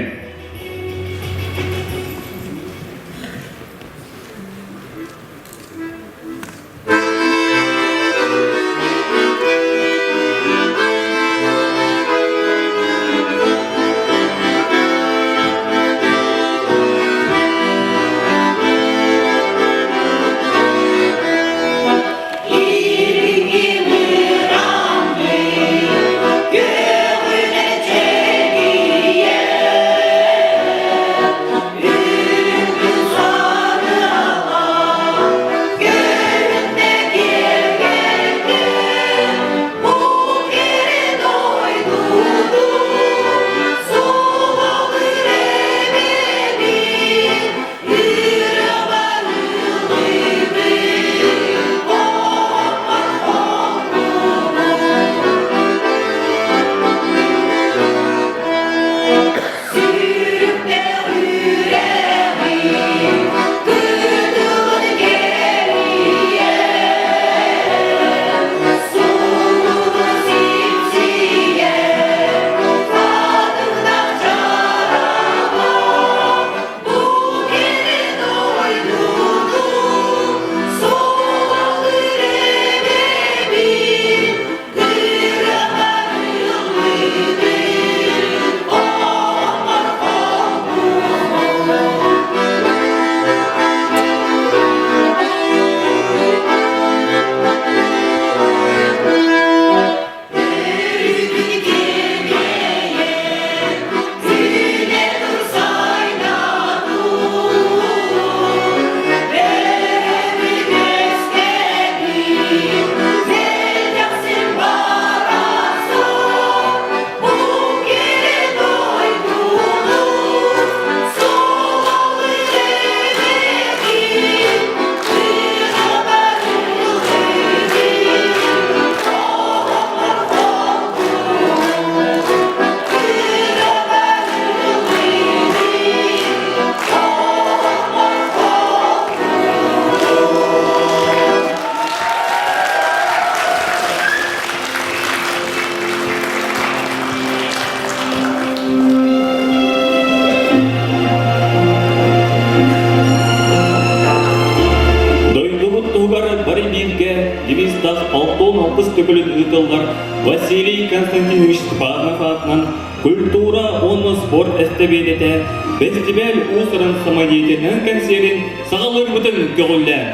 Дойдубут туһугар бары бииргэ девизтаах 66 төгүлүн ыытыллар Василий Константинович Степанов аатынан культура уонна спорт эстэбиэтэтэ бэстибээл уус-уран самодеятельнай кэнсиэрин саҕалыырбытын көҕүллээн.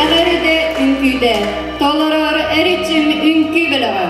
Эҕэрдэ үҥкүүтэ, толорор эричим үҥкүү бөлөҕө.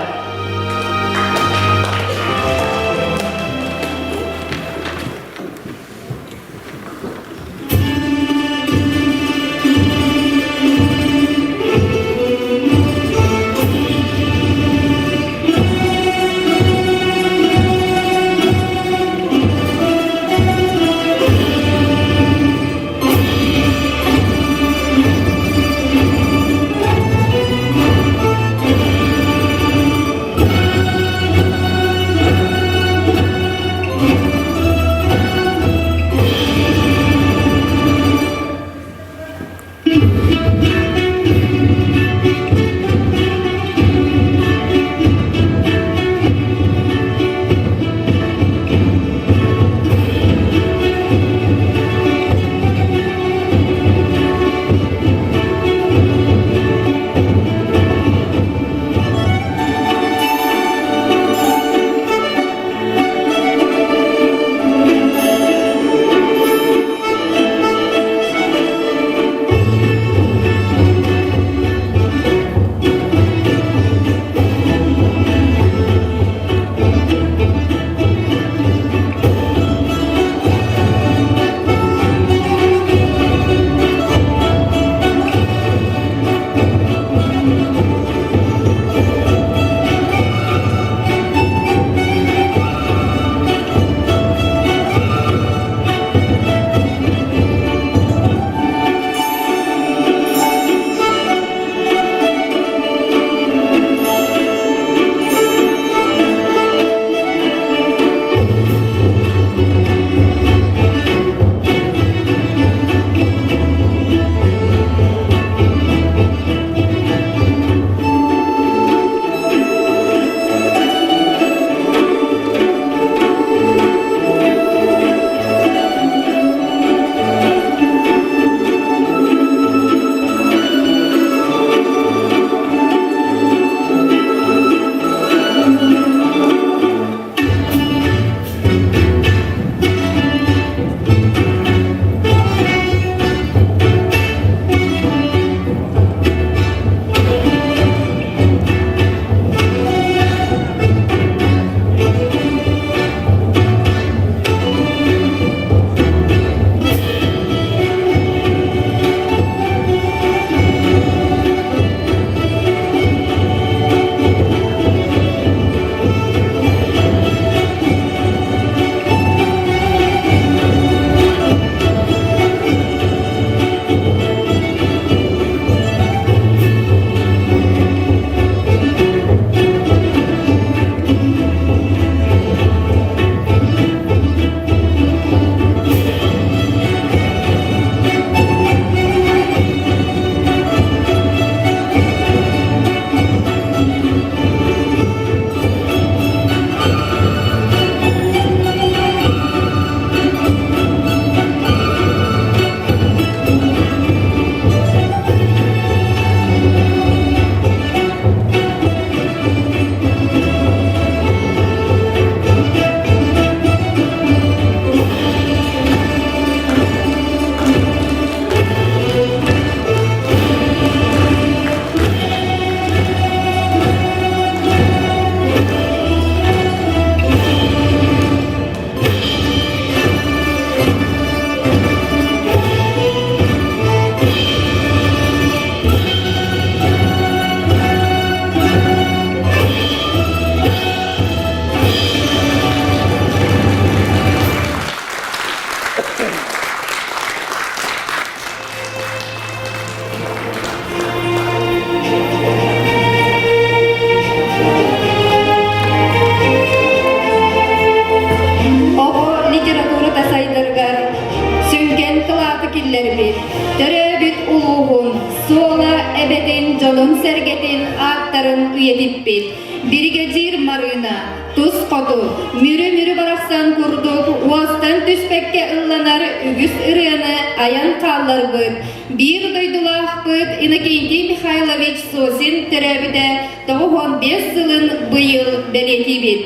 эбэтин дьонун-сэргэтин ааттарын үйэтиппит. Биригэдьиир Марыына тус хоту, мүрү-мүрү барахсан курдук уостан түспэккэ ылланар үгүс ырыаны айан хаалларбыт биир дойдулаахпыт Иннокентий Михайлович Сосин төрөөбүтэ 95 сылын быйыл бэлиэтиибит.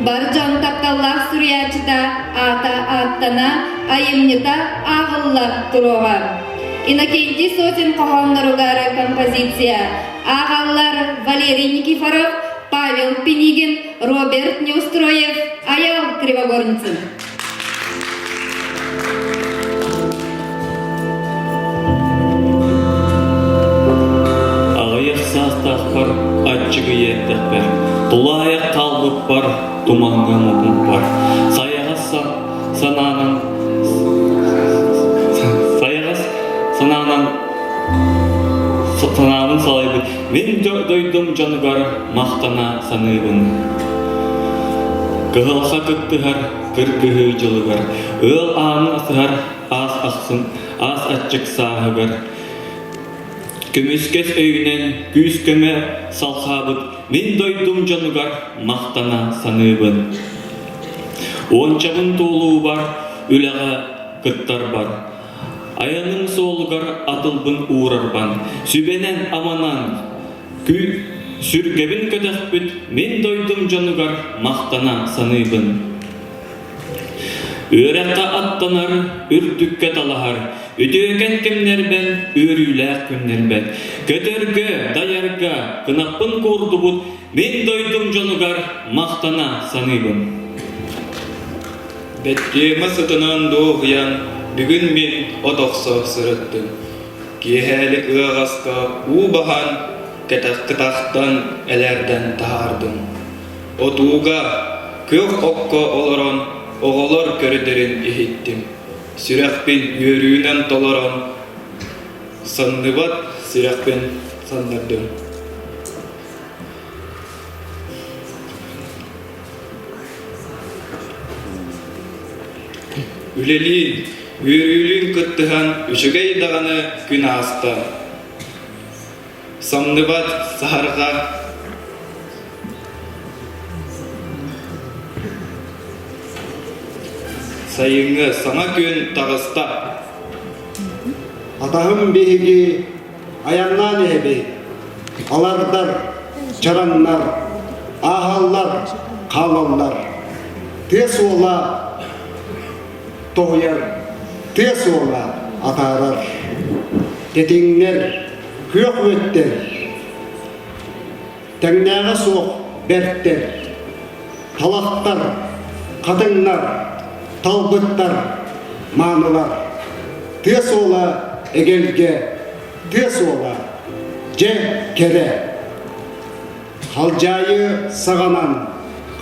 Бар дьон тапталлаах суруйааччыта аата ааттана, айымньыта ааҕылла туруоҕа. Иннокентий Сосин хоһоонноругар композиция ааҕаллар Валерий Никифоров, Павел Пинигин, Роберт Неустроев, Аял Кривогорницын. Аҕыйах саастаахпар аччыгый эрдэхпэр, тулаайах хаалбыппар, тумаҥҥа муммуппар, сайаҕас санаанан сайаҕас санаанан санаабын салайбыт мин дойдум дьонугар махтана саныыбын. Кыһалҕа кыттыһар кыргыһыы дьылыгар, ыал аанын асыһар аас ахсын аас аччык сааһыгар көмүскэс өйүнэн күүс-көмө салхаабыт мин дойдум дьонугар махтана саныыбын. Уончабын туолуубар үлэҕэ кыттарбар, айаным суолугар атылбын уурарбан, сүбэнэн-аманан Сүргэбин көтөхпүт мин дойдум дьонугар махтана саныыбын. Үөрэххэ аттанар, үрдүккэ талаһар, үтүөкэн кэмнэрбэн, үөрүүлээх күннэрбэн, көтөргө, дайарга кынаппын куурдубут мин дойдум дьонугар махтана саныыбын. Бэттиэмэ сытынан дуоһуйан, бүгүн мин от охсо сырыттым. Киэһээлик ыаҕаска уу баһан, кытахтан элээрдэн таһаардым. Отууга, күөх окко олорон оҕолор көрдөрүн иһиттим. Сүрэхпин үөрүүнэн толорон, санныбат сүрэхпин саннардым. Үлэлиин, үөрүүлүүн кыттыһан үчүгэй даҕаны күн ааста. Самныбат саһарҕа Сайыҥҥы саҥа күн таҕыста. Атаһым биһиги айаннаан иһэбит. Алардар, чараҥнар, ааһаллар, хаалаллар. Тыа суола тоһуйар, тыа суола атаарар. Тэтиҥнэр, күөх үөттэр, тэҥнээҕэ суох бэртэр, талахтар, хатыҥнар, талбыттар, маанылар. Тыа суола эгэлгэ, тыа суола дьэ кэрэ. Халдьаайы саҕанан,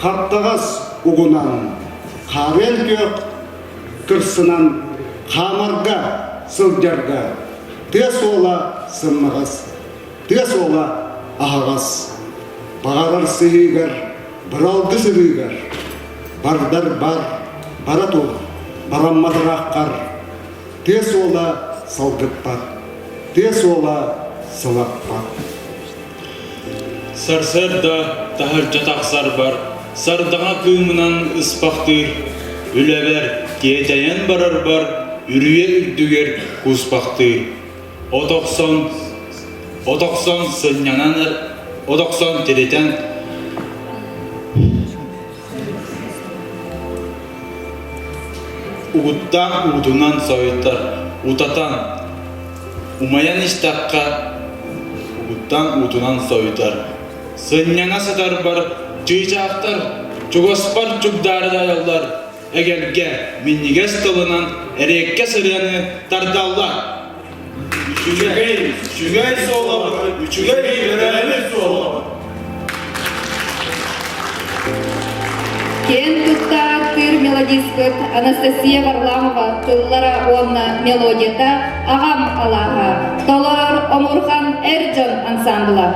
хаптаҕас угунан, хаарыан күөх кырсынан хаамарга, сылдьарга тыа суола сымнаҕас, тыа суола аһаҕас. Баҕарар сыһыыгар, быралгы сырыыгар, бардар бар, бара тур, барамматырааххар, тыа суола салгыппат, тыа суола сылаппат. Сарсыарда таһырдьа тахсарбар сардаҥа кыымынан ыспахтыыр, үлэбэр тиэтэйэн барарбар үрүйэ үрдүгэр кууспахтыыр. От охсон, от охсон сынньанан, от охсон тиритэн угуттаах уутунан сойтор, утатан, умайан истэххэ угуттаан уутунан сойтор. Сынньана сытарбар чыычаахтар чугаспар чугдаарыдайаллар, эгэлгэ минньигэс тылынан эриэккэ сырыаны тардаллар. Үчүгэй, үчүгэй суолабыт, үчүгэй үөрэҕи суолабыт. Киэн тутта ааттыыр мелодистпыт Анастасия Варламова тыллара уонна мелодията «Аҕам алааһа» толорор Омурхан эр дьон ансамбла.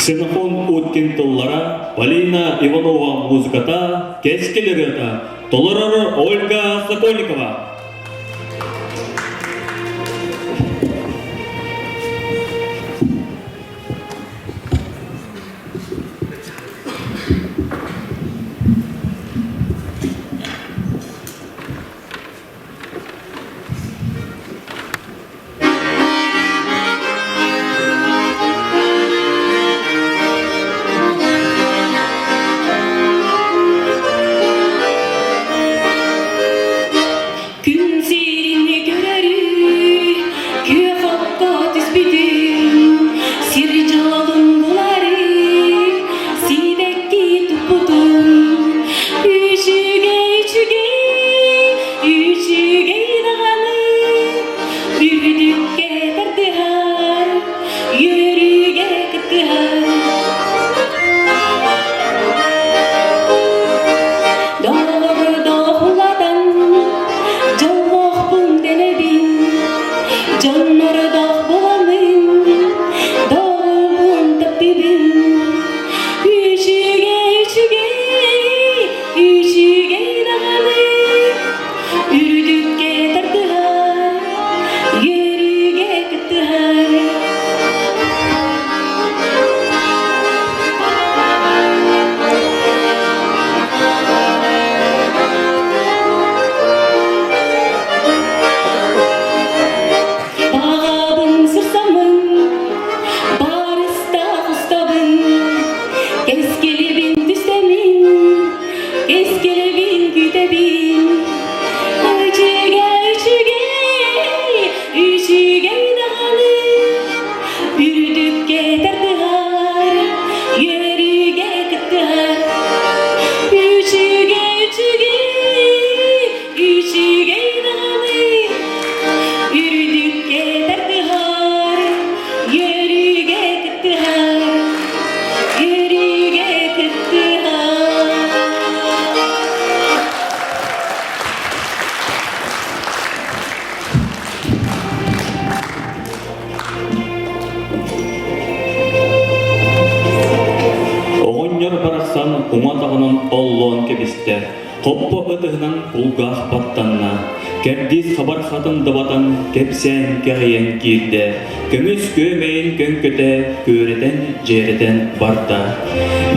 Ксенофон Уткин тыллара, Полина Иванова музыката, Кэскил ырыата, толорор Ольга Сокольникова. оллоон кэбистэ, хоппо ытыһынан кулгаах баттанна, кэрдиис хабар хатын дабатан кэпсээн кэҕийэн киирдэ, көмүс күөмэйин көҥкөтө күөрэтэн дьиэрэтэн барда.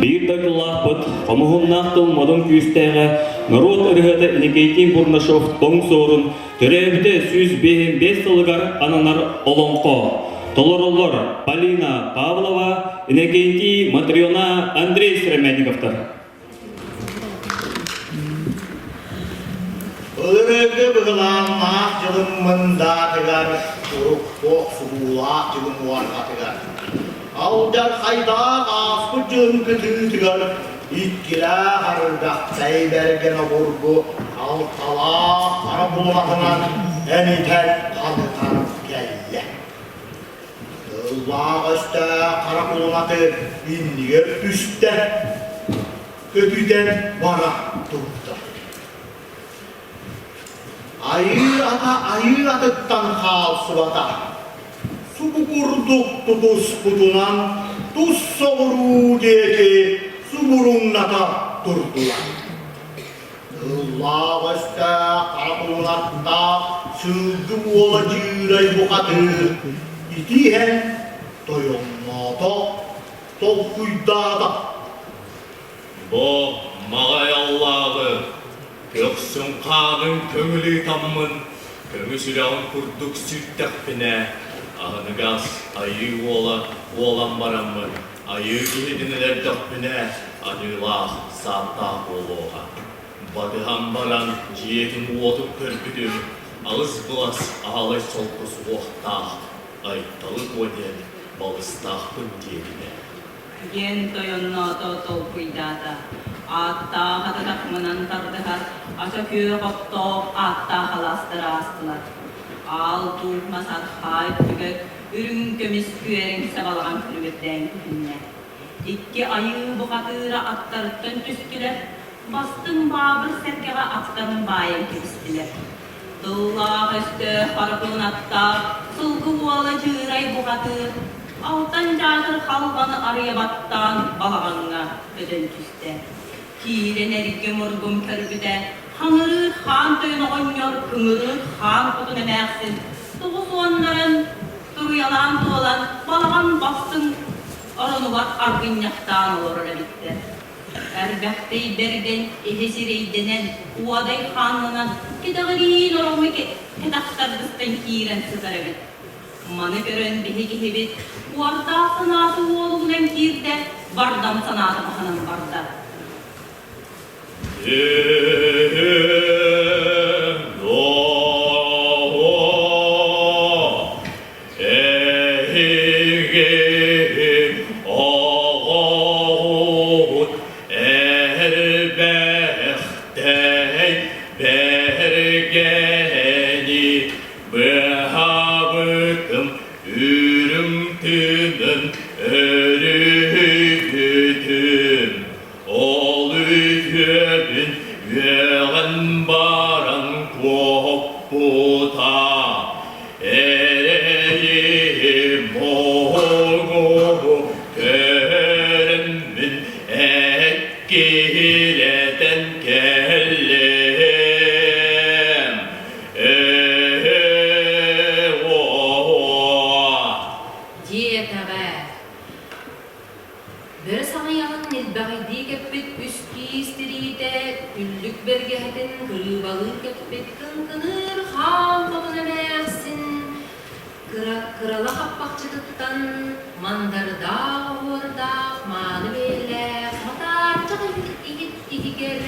Биир дойдулаахпыт, хомуһуннаах тыл модун күүстээҕэ, норуот ырыһыта Никитин Бурнашов тоҥ суорун Төрөөбүтэ 155 сылыгар ананар олоҥхо. Толороллор Полина Павлова, Иннокентий Матрена, Андрей Сыромятниковтар. Ырыгы быһылааннаах дьылым мындаатыгар, урукку охсуһуулаах дьылым уорҕатыгар, алдьархайдаах ааспыт дьылым кытыытыгар Иккилээх арырдахтай бэргэн обургу алталаах хара булуматынан энитэн ханытан кэллэ. Тыллаах өстөөх хара кулуматы иннигэр түстэ, көтүтэн бара турда. Айыы ата айыы атыттан хаалсыбата. Субу курдук тутуспутунан тус соҕуруу диэки субуруҥната турдулар. Ыллаах өстөөх хара кулунаттаах сылгы уола Дьыырай бухатыыр ити иһэн тойонноото, толкуйдаата. Бу маҕай аллааҕы көхсүн хаанын көҥүл ыытаммын, көмүс үрэҕин курдук сүүртэхпинэ, аһыныгас айыы уола буолан бараммын, айыы киһитин өлөрдөхпүнэ, аныылаах сааттаах буолуоҕа. Батыһан баран дьиэтин-уотун көрбүтүм, алыс былас аалай солко суохтаах, Айталы Куо диэн балыстаахпын диэбитэ. Диэн тойонноото толкуйдаата. Ааттаах ататахмынан тардыһар ача күөх оттоох ааттаах алаастары аастылар. Аал дууп мас архаа өттүгэр үрүҥ көмүс күөрэҥ сабалаҕан күлүмүрдээн көһүннэ. Икки айыы бухатыыра аттарыттан түстүлэр, бастыҥ баабыр сэргэҕэ аттарын баайан кэбистилэр. Тыллаах өстөөх харахын аттаах сылгы уола Дьыырай бухатыыр алтан дьаатыр халҕаны арыйа баттаан балаҕаҥҥа көтөн түстэ. Киирэн эргэ мургум көрбүтэ, хаҥырыыр хаан тойон оҕонньор кыҥырыыр хаан хотун эмээхсин 90-нарын туруйалаан туолан балаҕан бастыҥ оронугар аргынньахтаан олорор эбиттэр. Эрбэхтэй бэргэн иһи сирэйдэнэн, уодай хааннанан, кэтэҕириин ороҥҥо кэтэхтаргыстан киирэн сытар эбит. Маны көрөн биһи киһибит уордаах санаата уолугунан киирдэ, бардам санаата баһынан барда. Эһиги оҕоҕут эрбэхтэй бэргэни быһабытым үрүҥ тыынын өрүһүйбүтүм ол үтүөбүн үөҕэн баран куоппута Эрэйи моһугу көрөммүн эккирэтэн кэллим. Ээ-оо. Диэтэҕэ Бөрө саҥыйаҕын ньилбэҕэйдии кэппит үс киис тириитэ, күллүк бэргэһэтин кырыыбалыы кэппит кыҥкыныыр хаан хотун эмээхсин кыра кырала хаппахчытыттан мандардаах оһуордаах мааны бэйэлээх матаарчах иһит иһигэр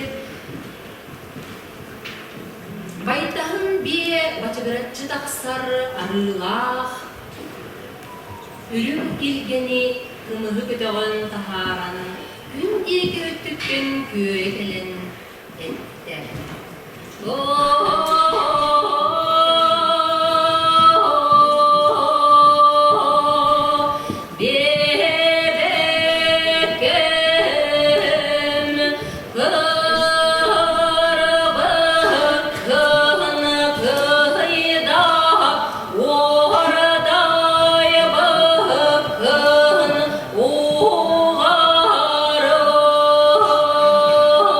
байтаһын биэ бачыгыраччы тахсар арыылаах Үрүҥ илгэни кымыһы көтөҕөн таһааран, күн диэки өттүттэн күөрэ кэлэн эттэ: Биэбэкэм кырбыккын кыйда Уордайбыккын уҕарым.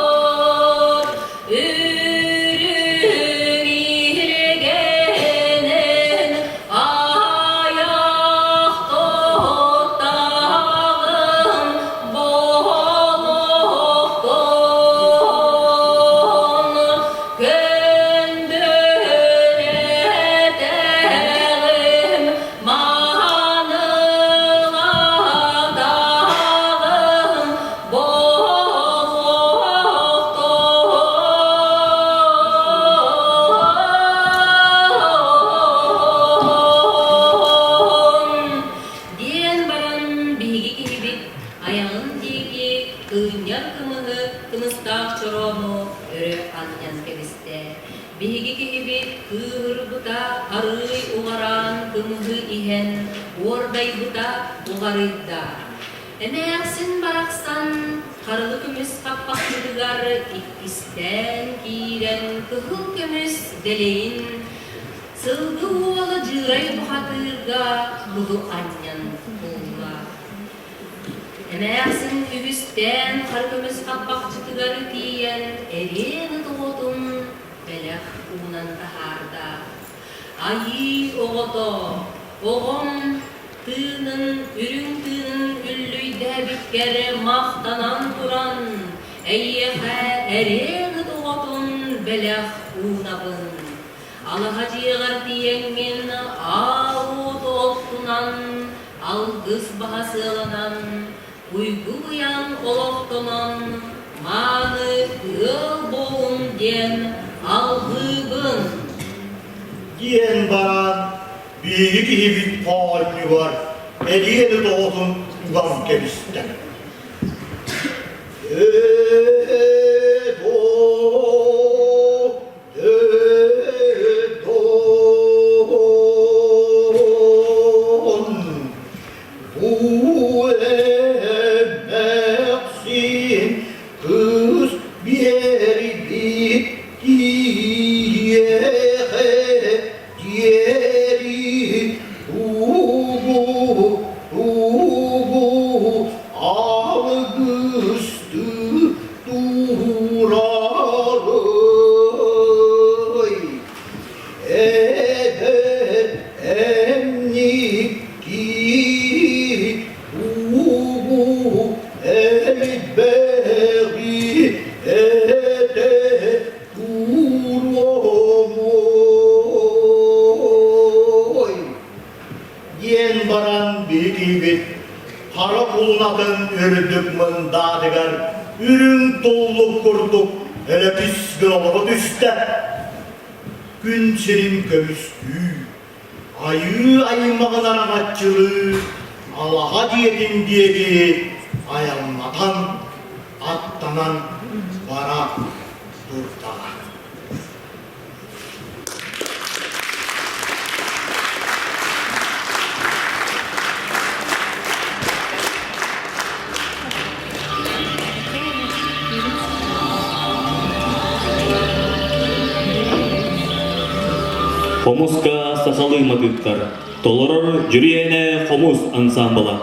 өрө анньан кэбистэ. Биһиги киһибит кыыһырбыта арыый уҕараан кымыһы иһэн уордайбыта уҕарыйда. Эмээхсин барахсан харылы көмүс хаппахчытыгар иккистээн киирэн кыһыл көмүс дэлэйин сылгы уола Дьыырай бухатыырга куду анньан булла. Эмээхсин үгүстээн хары көмүс хаппахчытыгар тиийэн эриэн ыт оҕотун бэлэх уунан таһаарда. Айыы оҕото, оҕом тыынын, үрүҥ тыынын үллүйдээбиккэр махтанан туран, эйиэхэ эриэн ыт оҕотун бэлэх уунабын. Алаһа дьиэҕэр тиийэҥҥин аал уоту оттунан, алгыс баһа сыаланан, уйгу-быйаҥ олохтонон, мааны ыал буолун диэн алгыыбын. Диэн баран, биһиги киһибит хоонньугар эриэн оҕотун уган кэбистэ. Ээ, доо, Бу эмээхсин кыыс биэрбит киһиэхэ диэри тугу тугу алгыстыы турарый эдэр эмньикки тугу элбэҕи этэ туруомуой диэн баран биһигибит хара кулунатын үрдүк мындаатыгар үрүҥ туллук курдук элэпис гына олоро түстэ. Күн сирин көмүскүү, айыы аймаҕын араҥаччылыы алаһа дьиэтин диэки айаннатан, аттанан бара турдаҕа. Хомуска сахалыы матыыптар толорор Дьүрүйээнэ хомус ансаамбыла.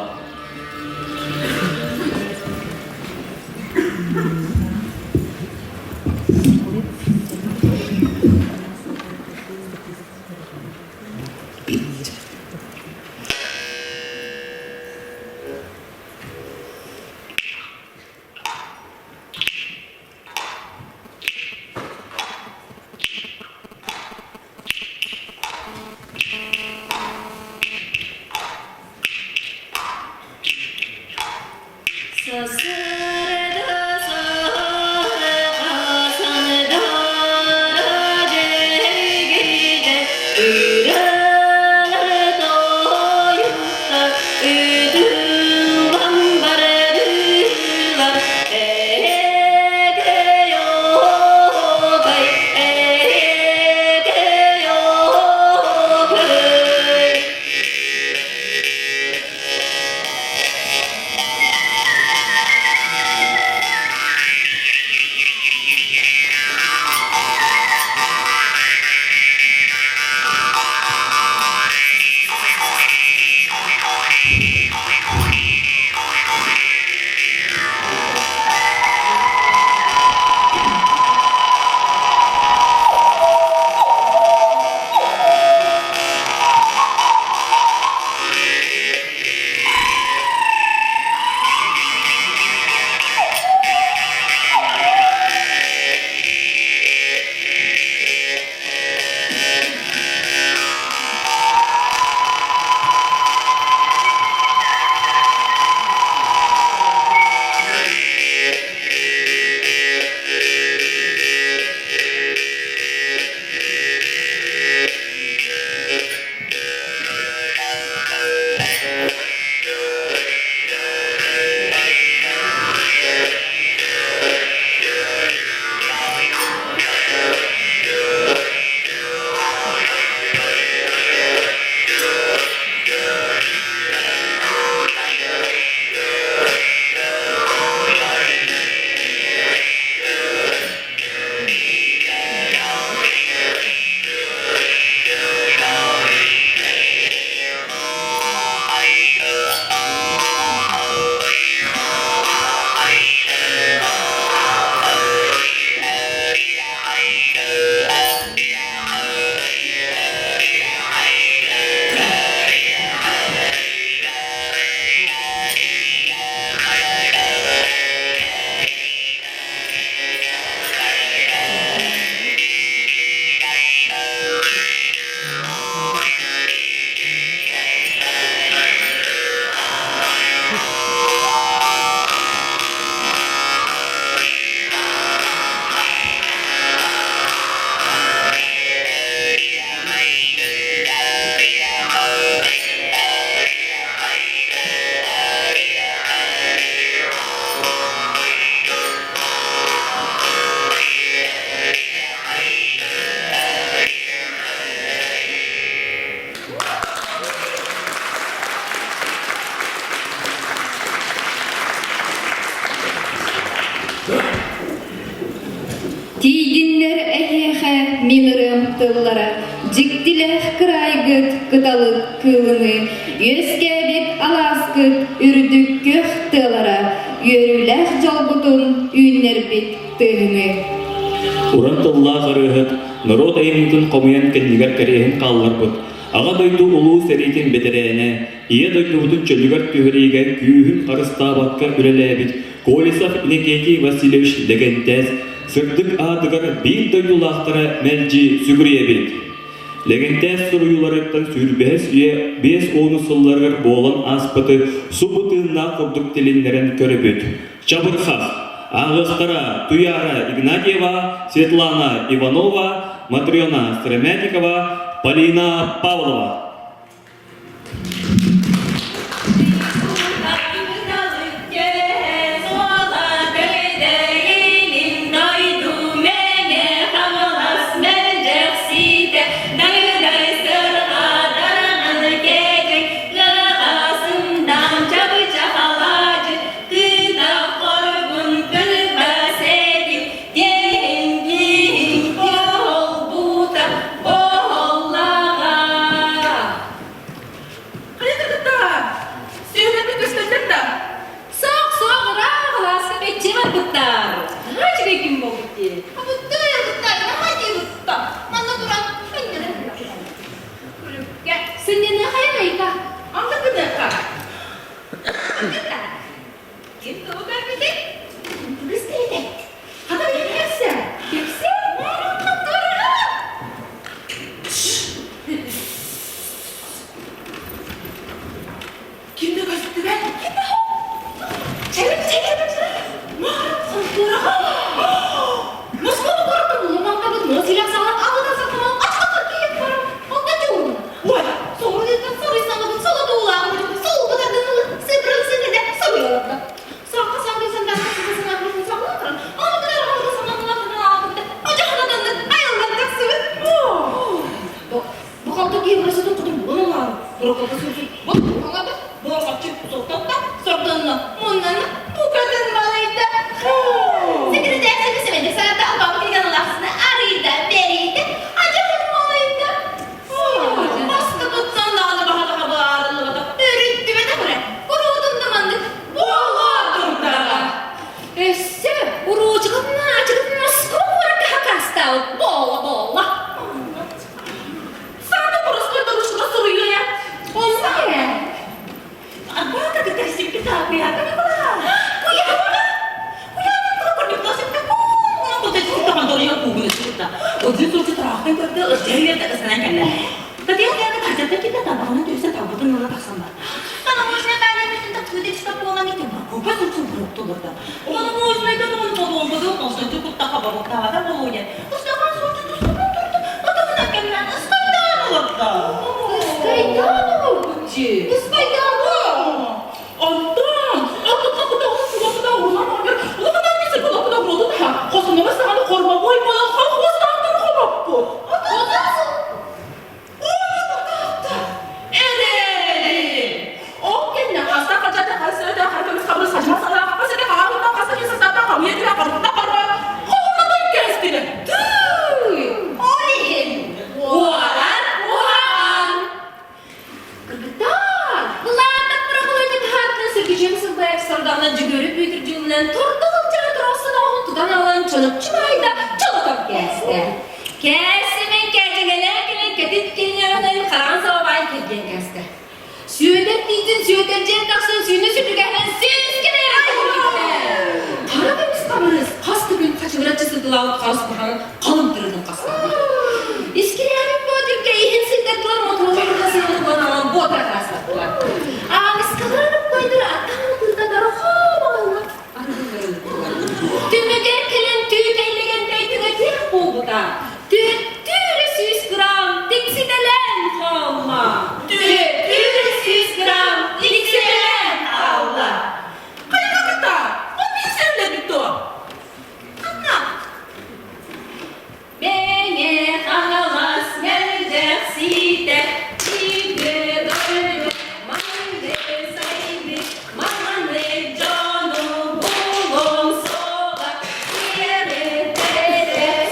Тиийдиннэр эһиэхэ мин ырыам тыллара, дьиктилээх кыраайгыт кыталык кыылыныы, үөскээбит алааскыт үрдүк күөх тыалара, үөрүүлээх дьолгутун үүннэрбит тыаһыныы. Уран тыллаах ырыаһыт норуот айымньытын хомуйан кэннигэр кэриэһин хаалларбыт Аҕа дойду Улуу сэриитин бэтэрээнэ, Ийэ дойдубутун чөлүгэр түһэриигэ күүһүн харыстаабакка үлэлээбит Колесов Иннокентий Васильевич Лэгэнтээс сырдык аатыгар биир дойдулаахтара мэлдьи сүгүрүйэбит. Лэгэнтээс суруйууларыттан сүүрбэһис үйэ 50 сылларыгар буолан ааспыты субу тыыннаах курдук тилиннэрэн көрөбүт. Чабырхах, ааҕыахтара Туяра Игнатьева, Светлана Иванова, Матрена Сыромятникова, Полина Павлова. Хайа кытта? Сүөһүлэрбит көстөллөр да? Соох, соох, ыраах алааска бэччи барбыттар. Наһаа үчүгэй күн буолбут дии. Абыттыы, абыттаа, наһаа диэбитта. Манна туран сынньанар Күлүккэ. Сынньаныахайа айка. Анда гыныахха. Ким тугу көрбүтүй? Кыыс киһитэ. Хата кэпсэ. Кэпсэ. Ким да көстүбэт. Ким да Чэрик, чэрик, чэрик. Хонтуораҕа. Москва куораттан улахан муос илэх саҕалан алыта сатамал ачка киһи баран онто дьуурун. Ой, Соруйдан соруйсаҥыбын солотуулааҕын солбут ардыны сыбырын синнедэ соруйаларда. Саҥа саҥа сандаахха сыта саҥа туран, ону кытары оҕото санаалаах аалбыта, одьохонотоннук айыллан тахсыбыт. Бу халта киһи бырасытын хотун булан ылаары, буракалга сүрсүн, бу хаҥата, буорҕаччы соттотта, сордонно, муннанна, Букатын балайда. Секретарь сэмэдик саата албабы килген алахсына арыйда, бэрийдэ, адьаһын малайда. Баста туттан даҕаны баһа-баһа баарыллыбата, өрүттүбэтэ көрө, куруутун да маннык буолуо турдаҕа. Өссө уруучукатын-наачыкатын Москва куоракка хакастаабыт буола-буола. Саата боростуой дорушка суруйуо Онно ээ. Арбаата кытта сиппит ааппыйаата Николай. Куйаана! Куйаана курдук сиппит Онтон Хосунома саҕаны кормовой буолан колхозтаахтар хомоппут. Эрээри! Ол кэннэ хаста хачата хасыта хатырыс хабырыс хачма сала хасыта хаалыта хаса кисасата хамыйа харта харба хоһунатай кэстилэ. Тыый! Ол иһин Уоран уһаан! Кыргыттар, былааттап бырабылыанньа таһаартан сөргүчүөм сылбайар сардаҕына Дьөгүөрү Бүөтүрдьүгүнэн тордох ылдьаҕа туруорсан оҕоһун тутан алан чоноччу баайда чолотон кээстэ. Кээсимин кээчэҥэлээн кэлэн кэтит киниэҕинэн хараҕын саба баайан кэргэн кээстэ. Сүөдэр тиитин сүөдэрдьиэн тахсан сүүнэ сүтүгэһинэн сүүс кэмээр Хара көмүс хабырыс хас да күн хачыгыраччы сытылаабыт харыс баһан халыҥ тырытын хастаата. Искирээбит Боотурга иһин сыйдардылар мотуруоха сыалы буолан буотара хаастаттылар. Ааныскаларын уккайдары аттаан тыытатары хоомалла Түмүгэр кэлэн түүкэйлэгэнтэй түгэтиэх буолбута. Түөттүүрэ 100 грамм тикситэлээн хаалла. Түөттүүрэ 100 грамм тикситэлээн хаалла. Хайа кыта? Ол билсэллэрбит дуо? Ханна? Мэҥэ Хаҥалас мэлдьэхсиитэ Игэ дойду манны сайды Маны дьону булуҥ суоҕа Киэри тэтэ.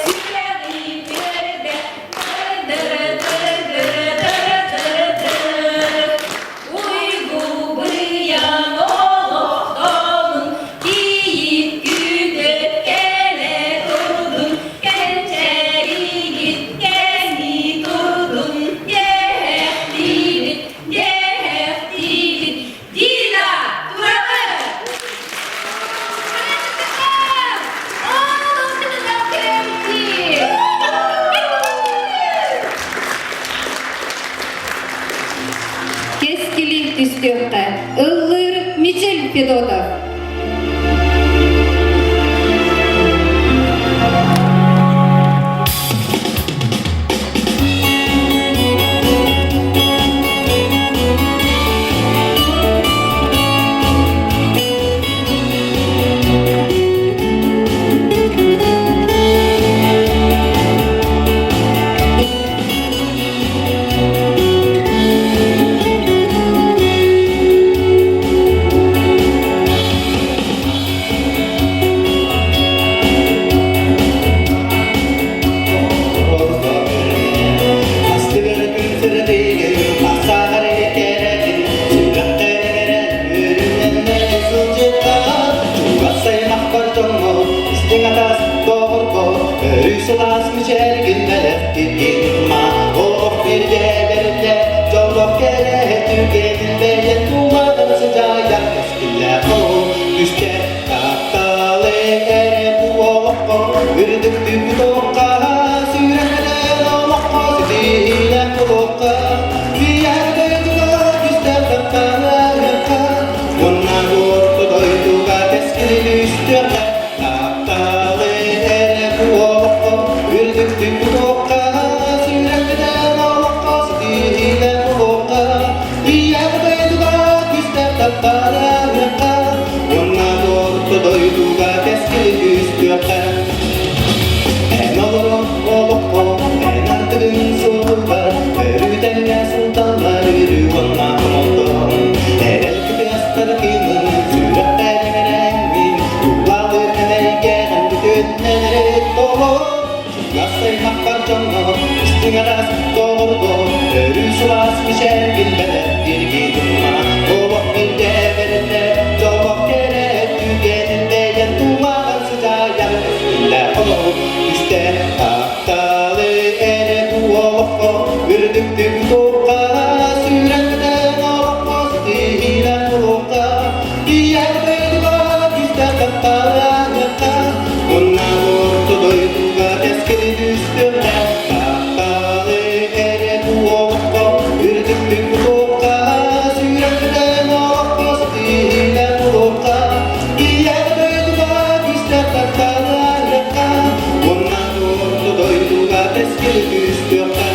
Федотов. Сылаас мичээргин бэлэхтин олох бирде берде дьоллох кэрэ түгэнин бэйэн туладан сыдьаайар кэскиллээх ол түсте тапталы эрэ бу олоххо үрдүктүк тутуохха сүрэхтэн олоххо ситиилээх буолуохха ийэр дойдуга түстээх тапталыахха уонна орто дойдуга кэскили түстүөххэ тапталы эрэ бу олоххо үрдүктүк тутуохха сүрэхтэн олоххо ситиилээх буолуохха ийэр дойдуга түстээх тапталыахха уонна орто дойдуга кэскили түстүөххэ эн олорор олоххо эн ардыгын суолугар өрүү тэҥҥэ сылдаллар өрүү уонна хомолтон эрэл кытыастар кыымын сүрэхтэрин эрэҥмин тулалыыр эйгэҕин бүтүннэн эрэ толор чугас аймахпар дьоҥҥор истиҥ араас доҕорго өрүү сылаас мичээргин бэлэхтииргин олох билдэ бэриллэ дьоллох кэрэ түгэнин бэйэн тулаҕын сыдьаайар кэскиллээх олох үстэ тапталы эрэ бу олоххо үрдүктүк туохха сүрэхтэн олоххо ситиһиилээх буолуохха ийэр дойдуга күүстээх тапталаныахха уонна орто дойдуга кэскили түстүөххэ тапталы эрэ бу олоххо үрдүктүк туохха сүрэхтэн олоххо ситиһиилээх буолуохха ийэр дойдуга күүстээх тапталаныахха уонна орто дойдуга кэскили түстүөххэ.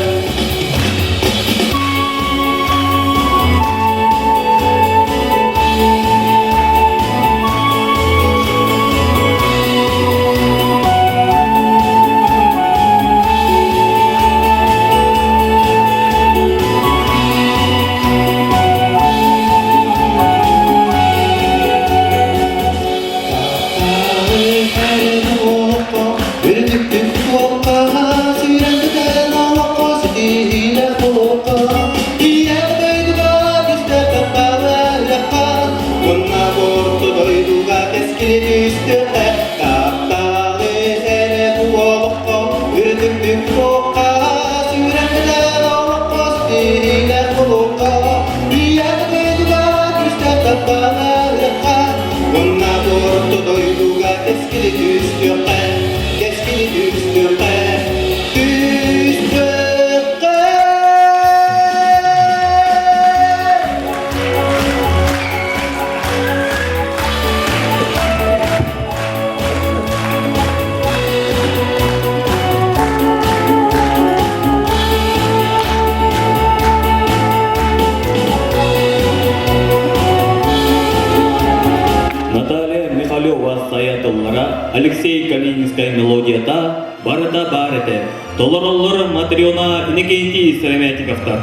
Уонна орто дойдуга кэскили түстүөххэ, кэскили түстүөххэ, түстүөххэ! Наталья Михалева сайа тыллара, Алексей Калининскай мелодията барыта баар этэ. Толороллор Матрена Иннокентий Сыромятниковтар.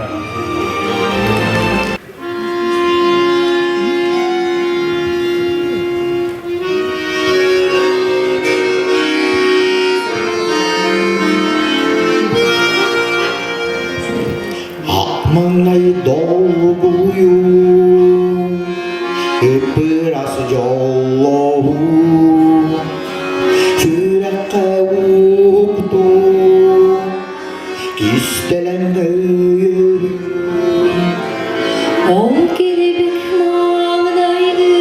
Маҥнай долгуйуу, ыппырас дьоллоһуу, сүрэххэ уһуктуу, кистэлэҥ өйү. Ол килбик маҥнайгы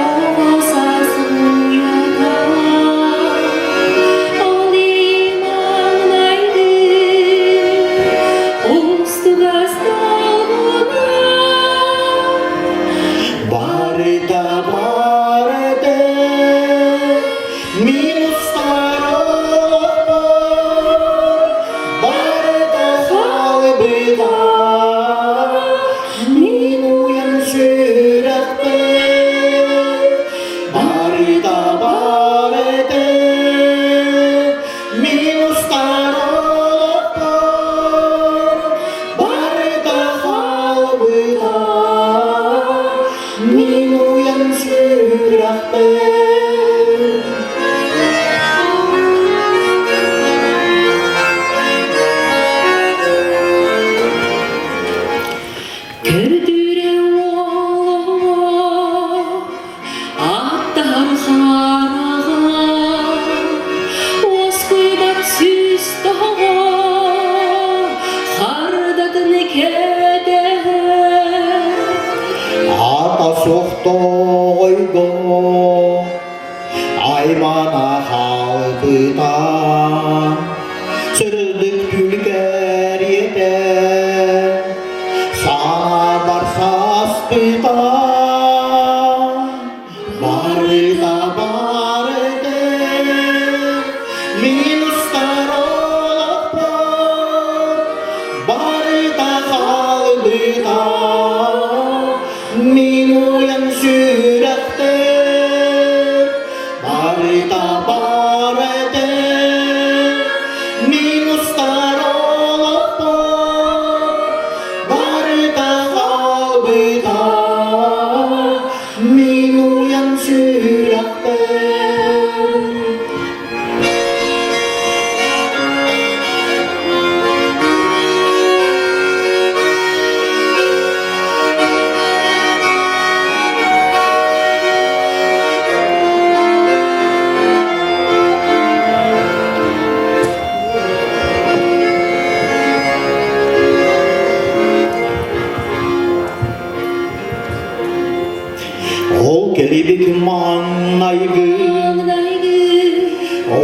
оҕо саас уйата, ол маҥнайгы устугас долгуна. устар олохпор барыта хаалбыта мин уйан сүрэхпэр барыта бар этэ мин устар олохпор барыта хаалбыта мин уйан сүрэхпэр. Көрдүрэ уолуҥ аттар хараҕа уоскуйбат сүүс тоҕо хардатын кэтэһэр. Ата суох тоҕойго аймана хаалбыта сырдык күлкэриэтэ саабар саспыта барыта барыта мин устар олохпор барыта хаалбыта мин уйан сүрэхтэр барыта бар этэ мин устар олохпор барыта хаалбыта мин уйан сүрэхтэр. Ол кэлибит маҥнайгы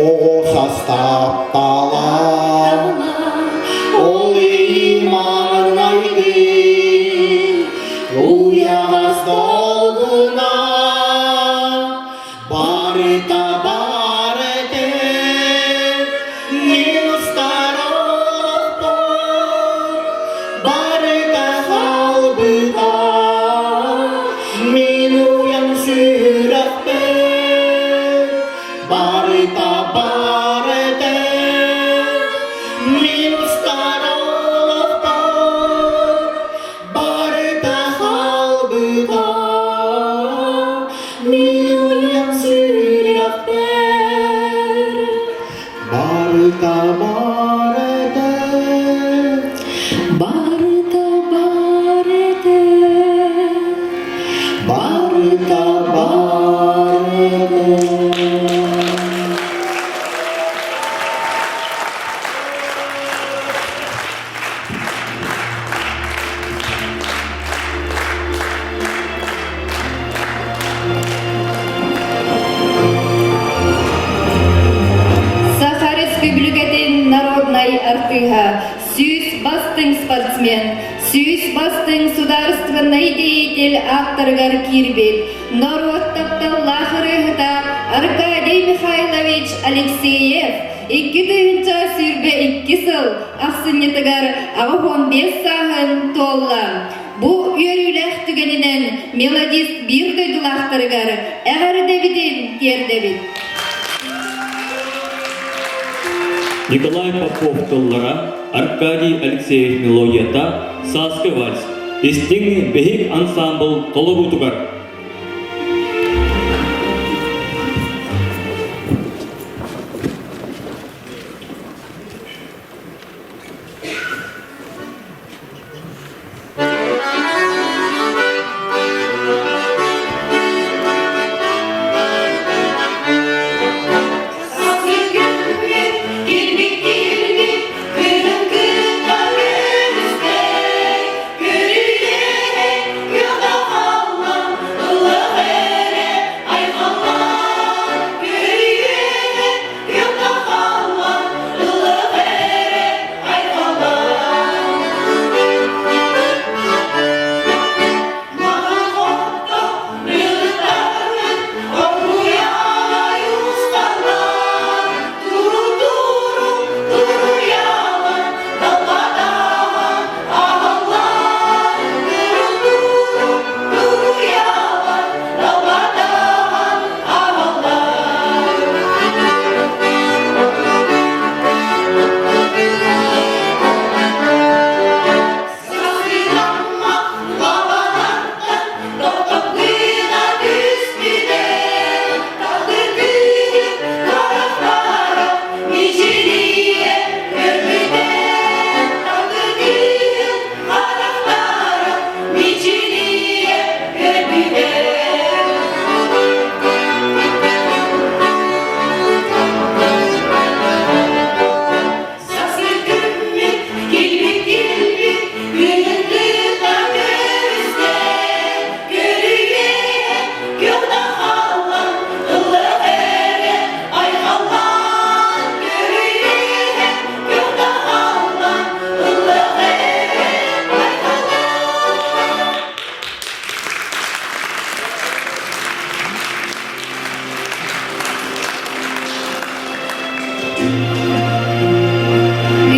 оҕо састаптала Ол маҥнайгы уйаҕас долгуна барыта бар этэ мин устар олохпор барыта хаалбыта мин уйан сүрэхпэр барыта бар этэ мин устар олохпор барыта хаалбыта мин уйан сүрэхпэр барыта бар этэ Барыта бар этэ барыта бар этэ. Саха Республикатын народнай артыыһа, 100 бастыҥ спортсмен, 100 бастыҥ судаарыстыбаннай деятель ааттарыгар киирбит норуот тапталлаах ырыаһыта Аркадий Михайлович Алексеев 2022 сыл ахсынньытыгар 85 сааһын туолла. Бу үөрүүлээх түгэнинэн мелодист биир дойдулаахтарыгар эҕэрдэбитин тиэрдэбит. Николай Попов тыллара, Аркадий Алексеев мелодията, Сааскы вальс, истиҥ биһик ансаамбыл толоруутугар. Килбик, килбик, кырын кытта көрүстэ, көрүлэһэ, күөх да халлан.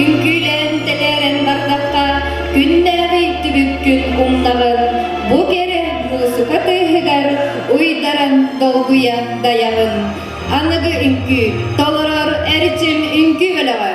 Үҥкүүлээн тэлээрэн бардахха, күннээҕи түбүккүн умнаҕын, бу кэрэ муусука тыаһыгар уйдаран долгуйа дайаҕын. Аныгы үҥкүү толорор эрчим үҥкүү бөлөҕө.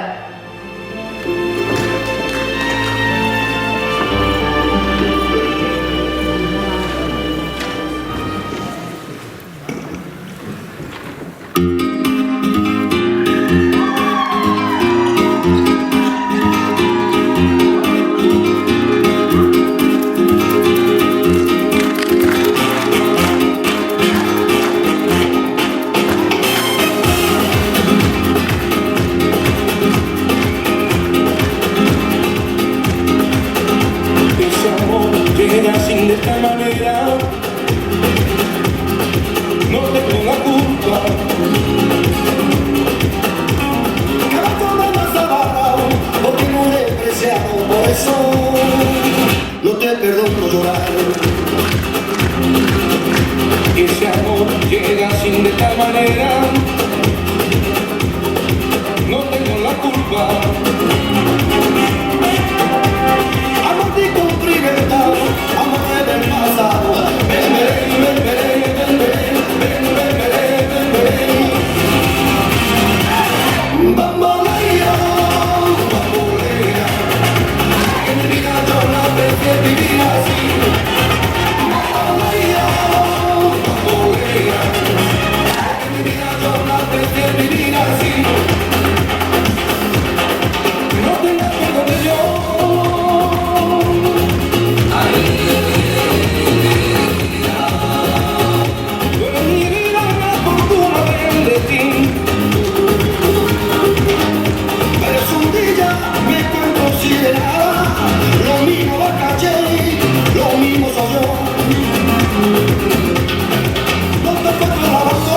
Ese amor llega sin de esta manera, no tengo la culpa. Cada más abajo, porque no he despreciado, por eso no te perdono llorar. Ese amor llega sin de tal manera, no tengo la culpa. Amor de libertad, amor del pasado. Ven, ven, ven, ven, ven, ven, ven, ven, ven, ven, ven. Bambolea, bambolea, en mi vida yo no pensé vivir así. Bambolea, bambolea, en mi vida yo no pensé vivir así. No tengas perdón de Dios. Pero mi vida la fortuna bendecí. Pero es un día me encuentro sin de nada, lo mismo va caché, lo mismo soy yo. No te encuentro lavando.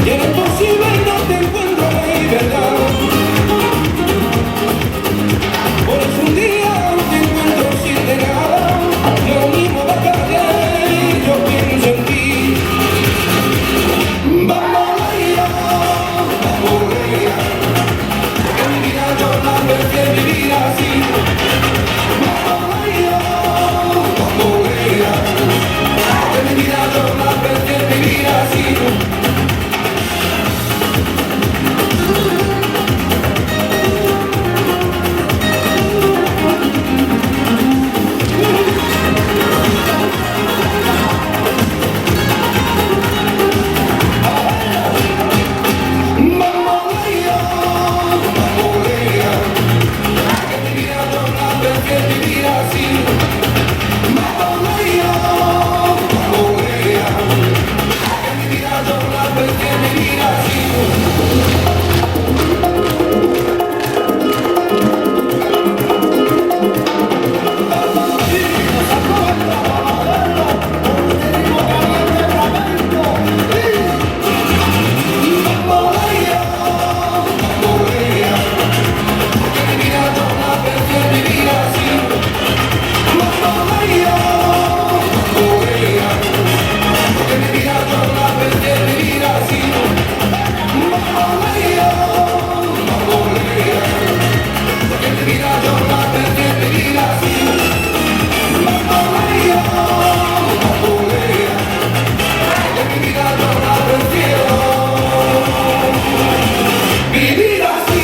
Y era imposible no te encuentro mi verdad. Por eso un día te encuentro sin de nada. Lo mismo va a caer, yo pienso en ti. Bambolea, bambolea, en mi vida yo no pensé vivir así. Bambolea, bambolea, en mi vida yo no pensé vivir así. Bambolea, bambolea, en mi vida yo no pensé vivir así. Bambolea, bambolea, en mi vida yo no pensé vivir así. Bambolea, bambolea, porque mi vida yo no pensé vivir así. Bambolea, bambolea, porque mi vida yo no pensé vivir así. Bambolea, bambolea, porque mi vida yo no pensé vivir así. Bambolea, bambolea, porque mi vida yo no pensé vivir así.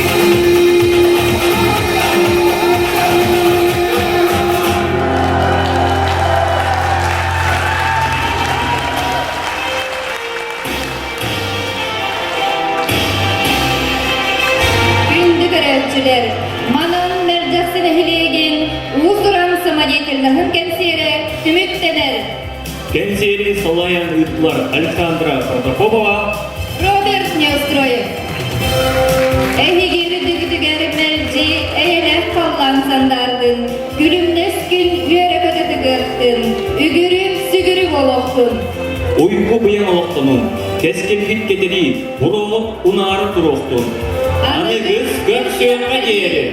Күндү көрөөччүлэр, манан Мэлдьэхси нэһилиэгин уус-уран самодеятельноһын кэнсиэрэ түмүктэнэр. Кэнсиэри салайан ыыттылар Александра Протопопова, Роберт Неустроев. Эһиги үрдүгүтүгэр мэлдьи эйэлээх халлаан сандаардын, күлүмнэс күн үөрэ-көтө тыгыахтын, үгүрү сүгүрү буолуохтун. Уйгу быйаҥ олохтонун, кэскилгит кэтэрии, буруоҕут унаары туруохтун. Аныгыс көрсүөххэ диэри!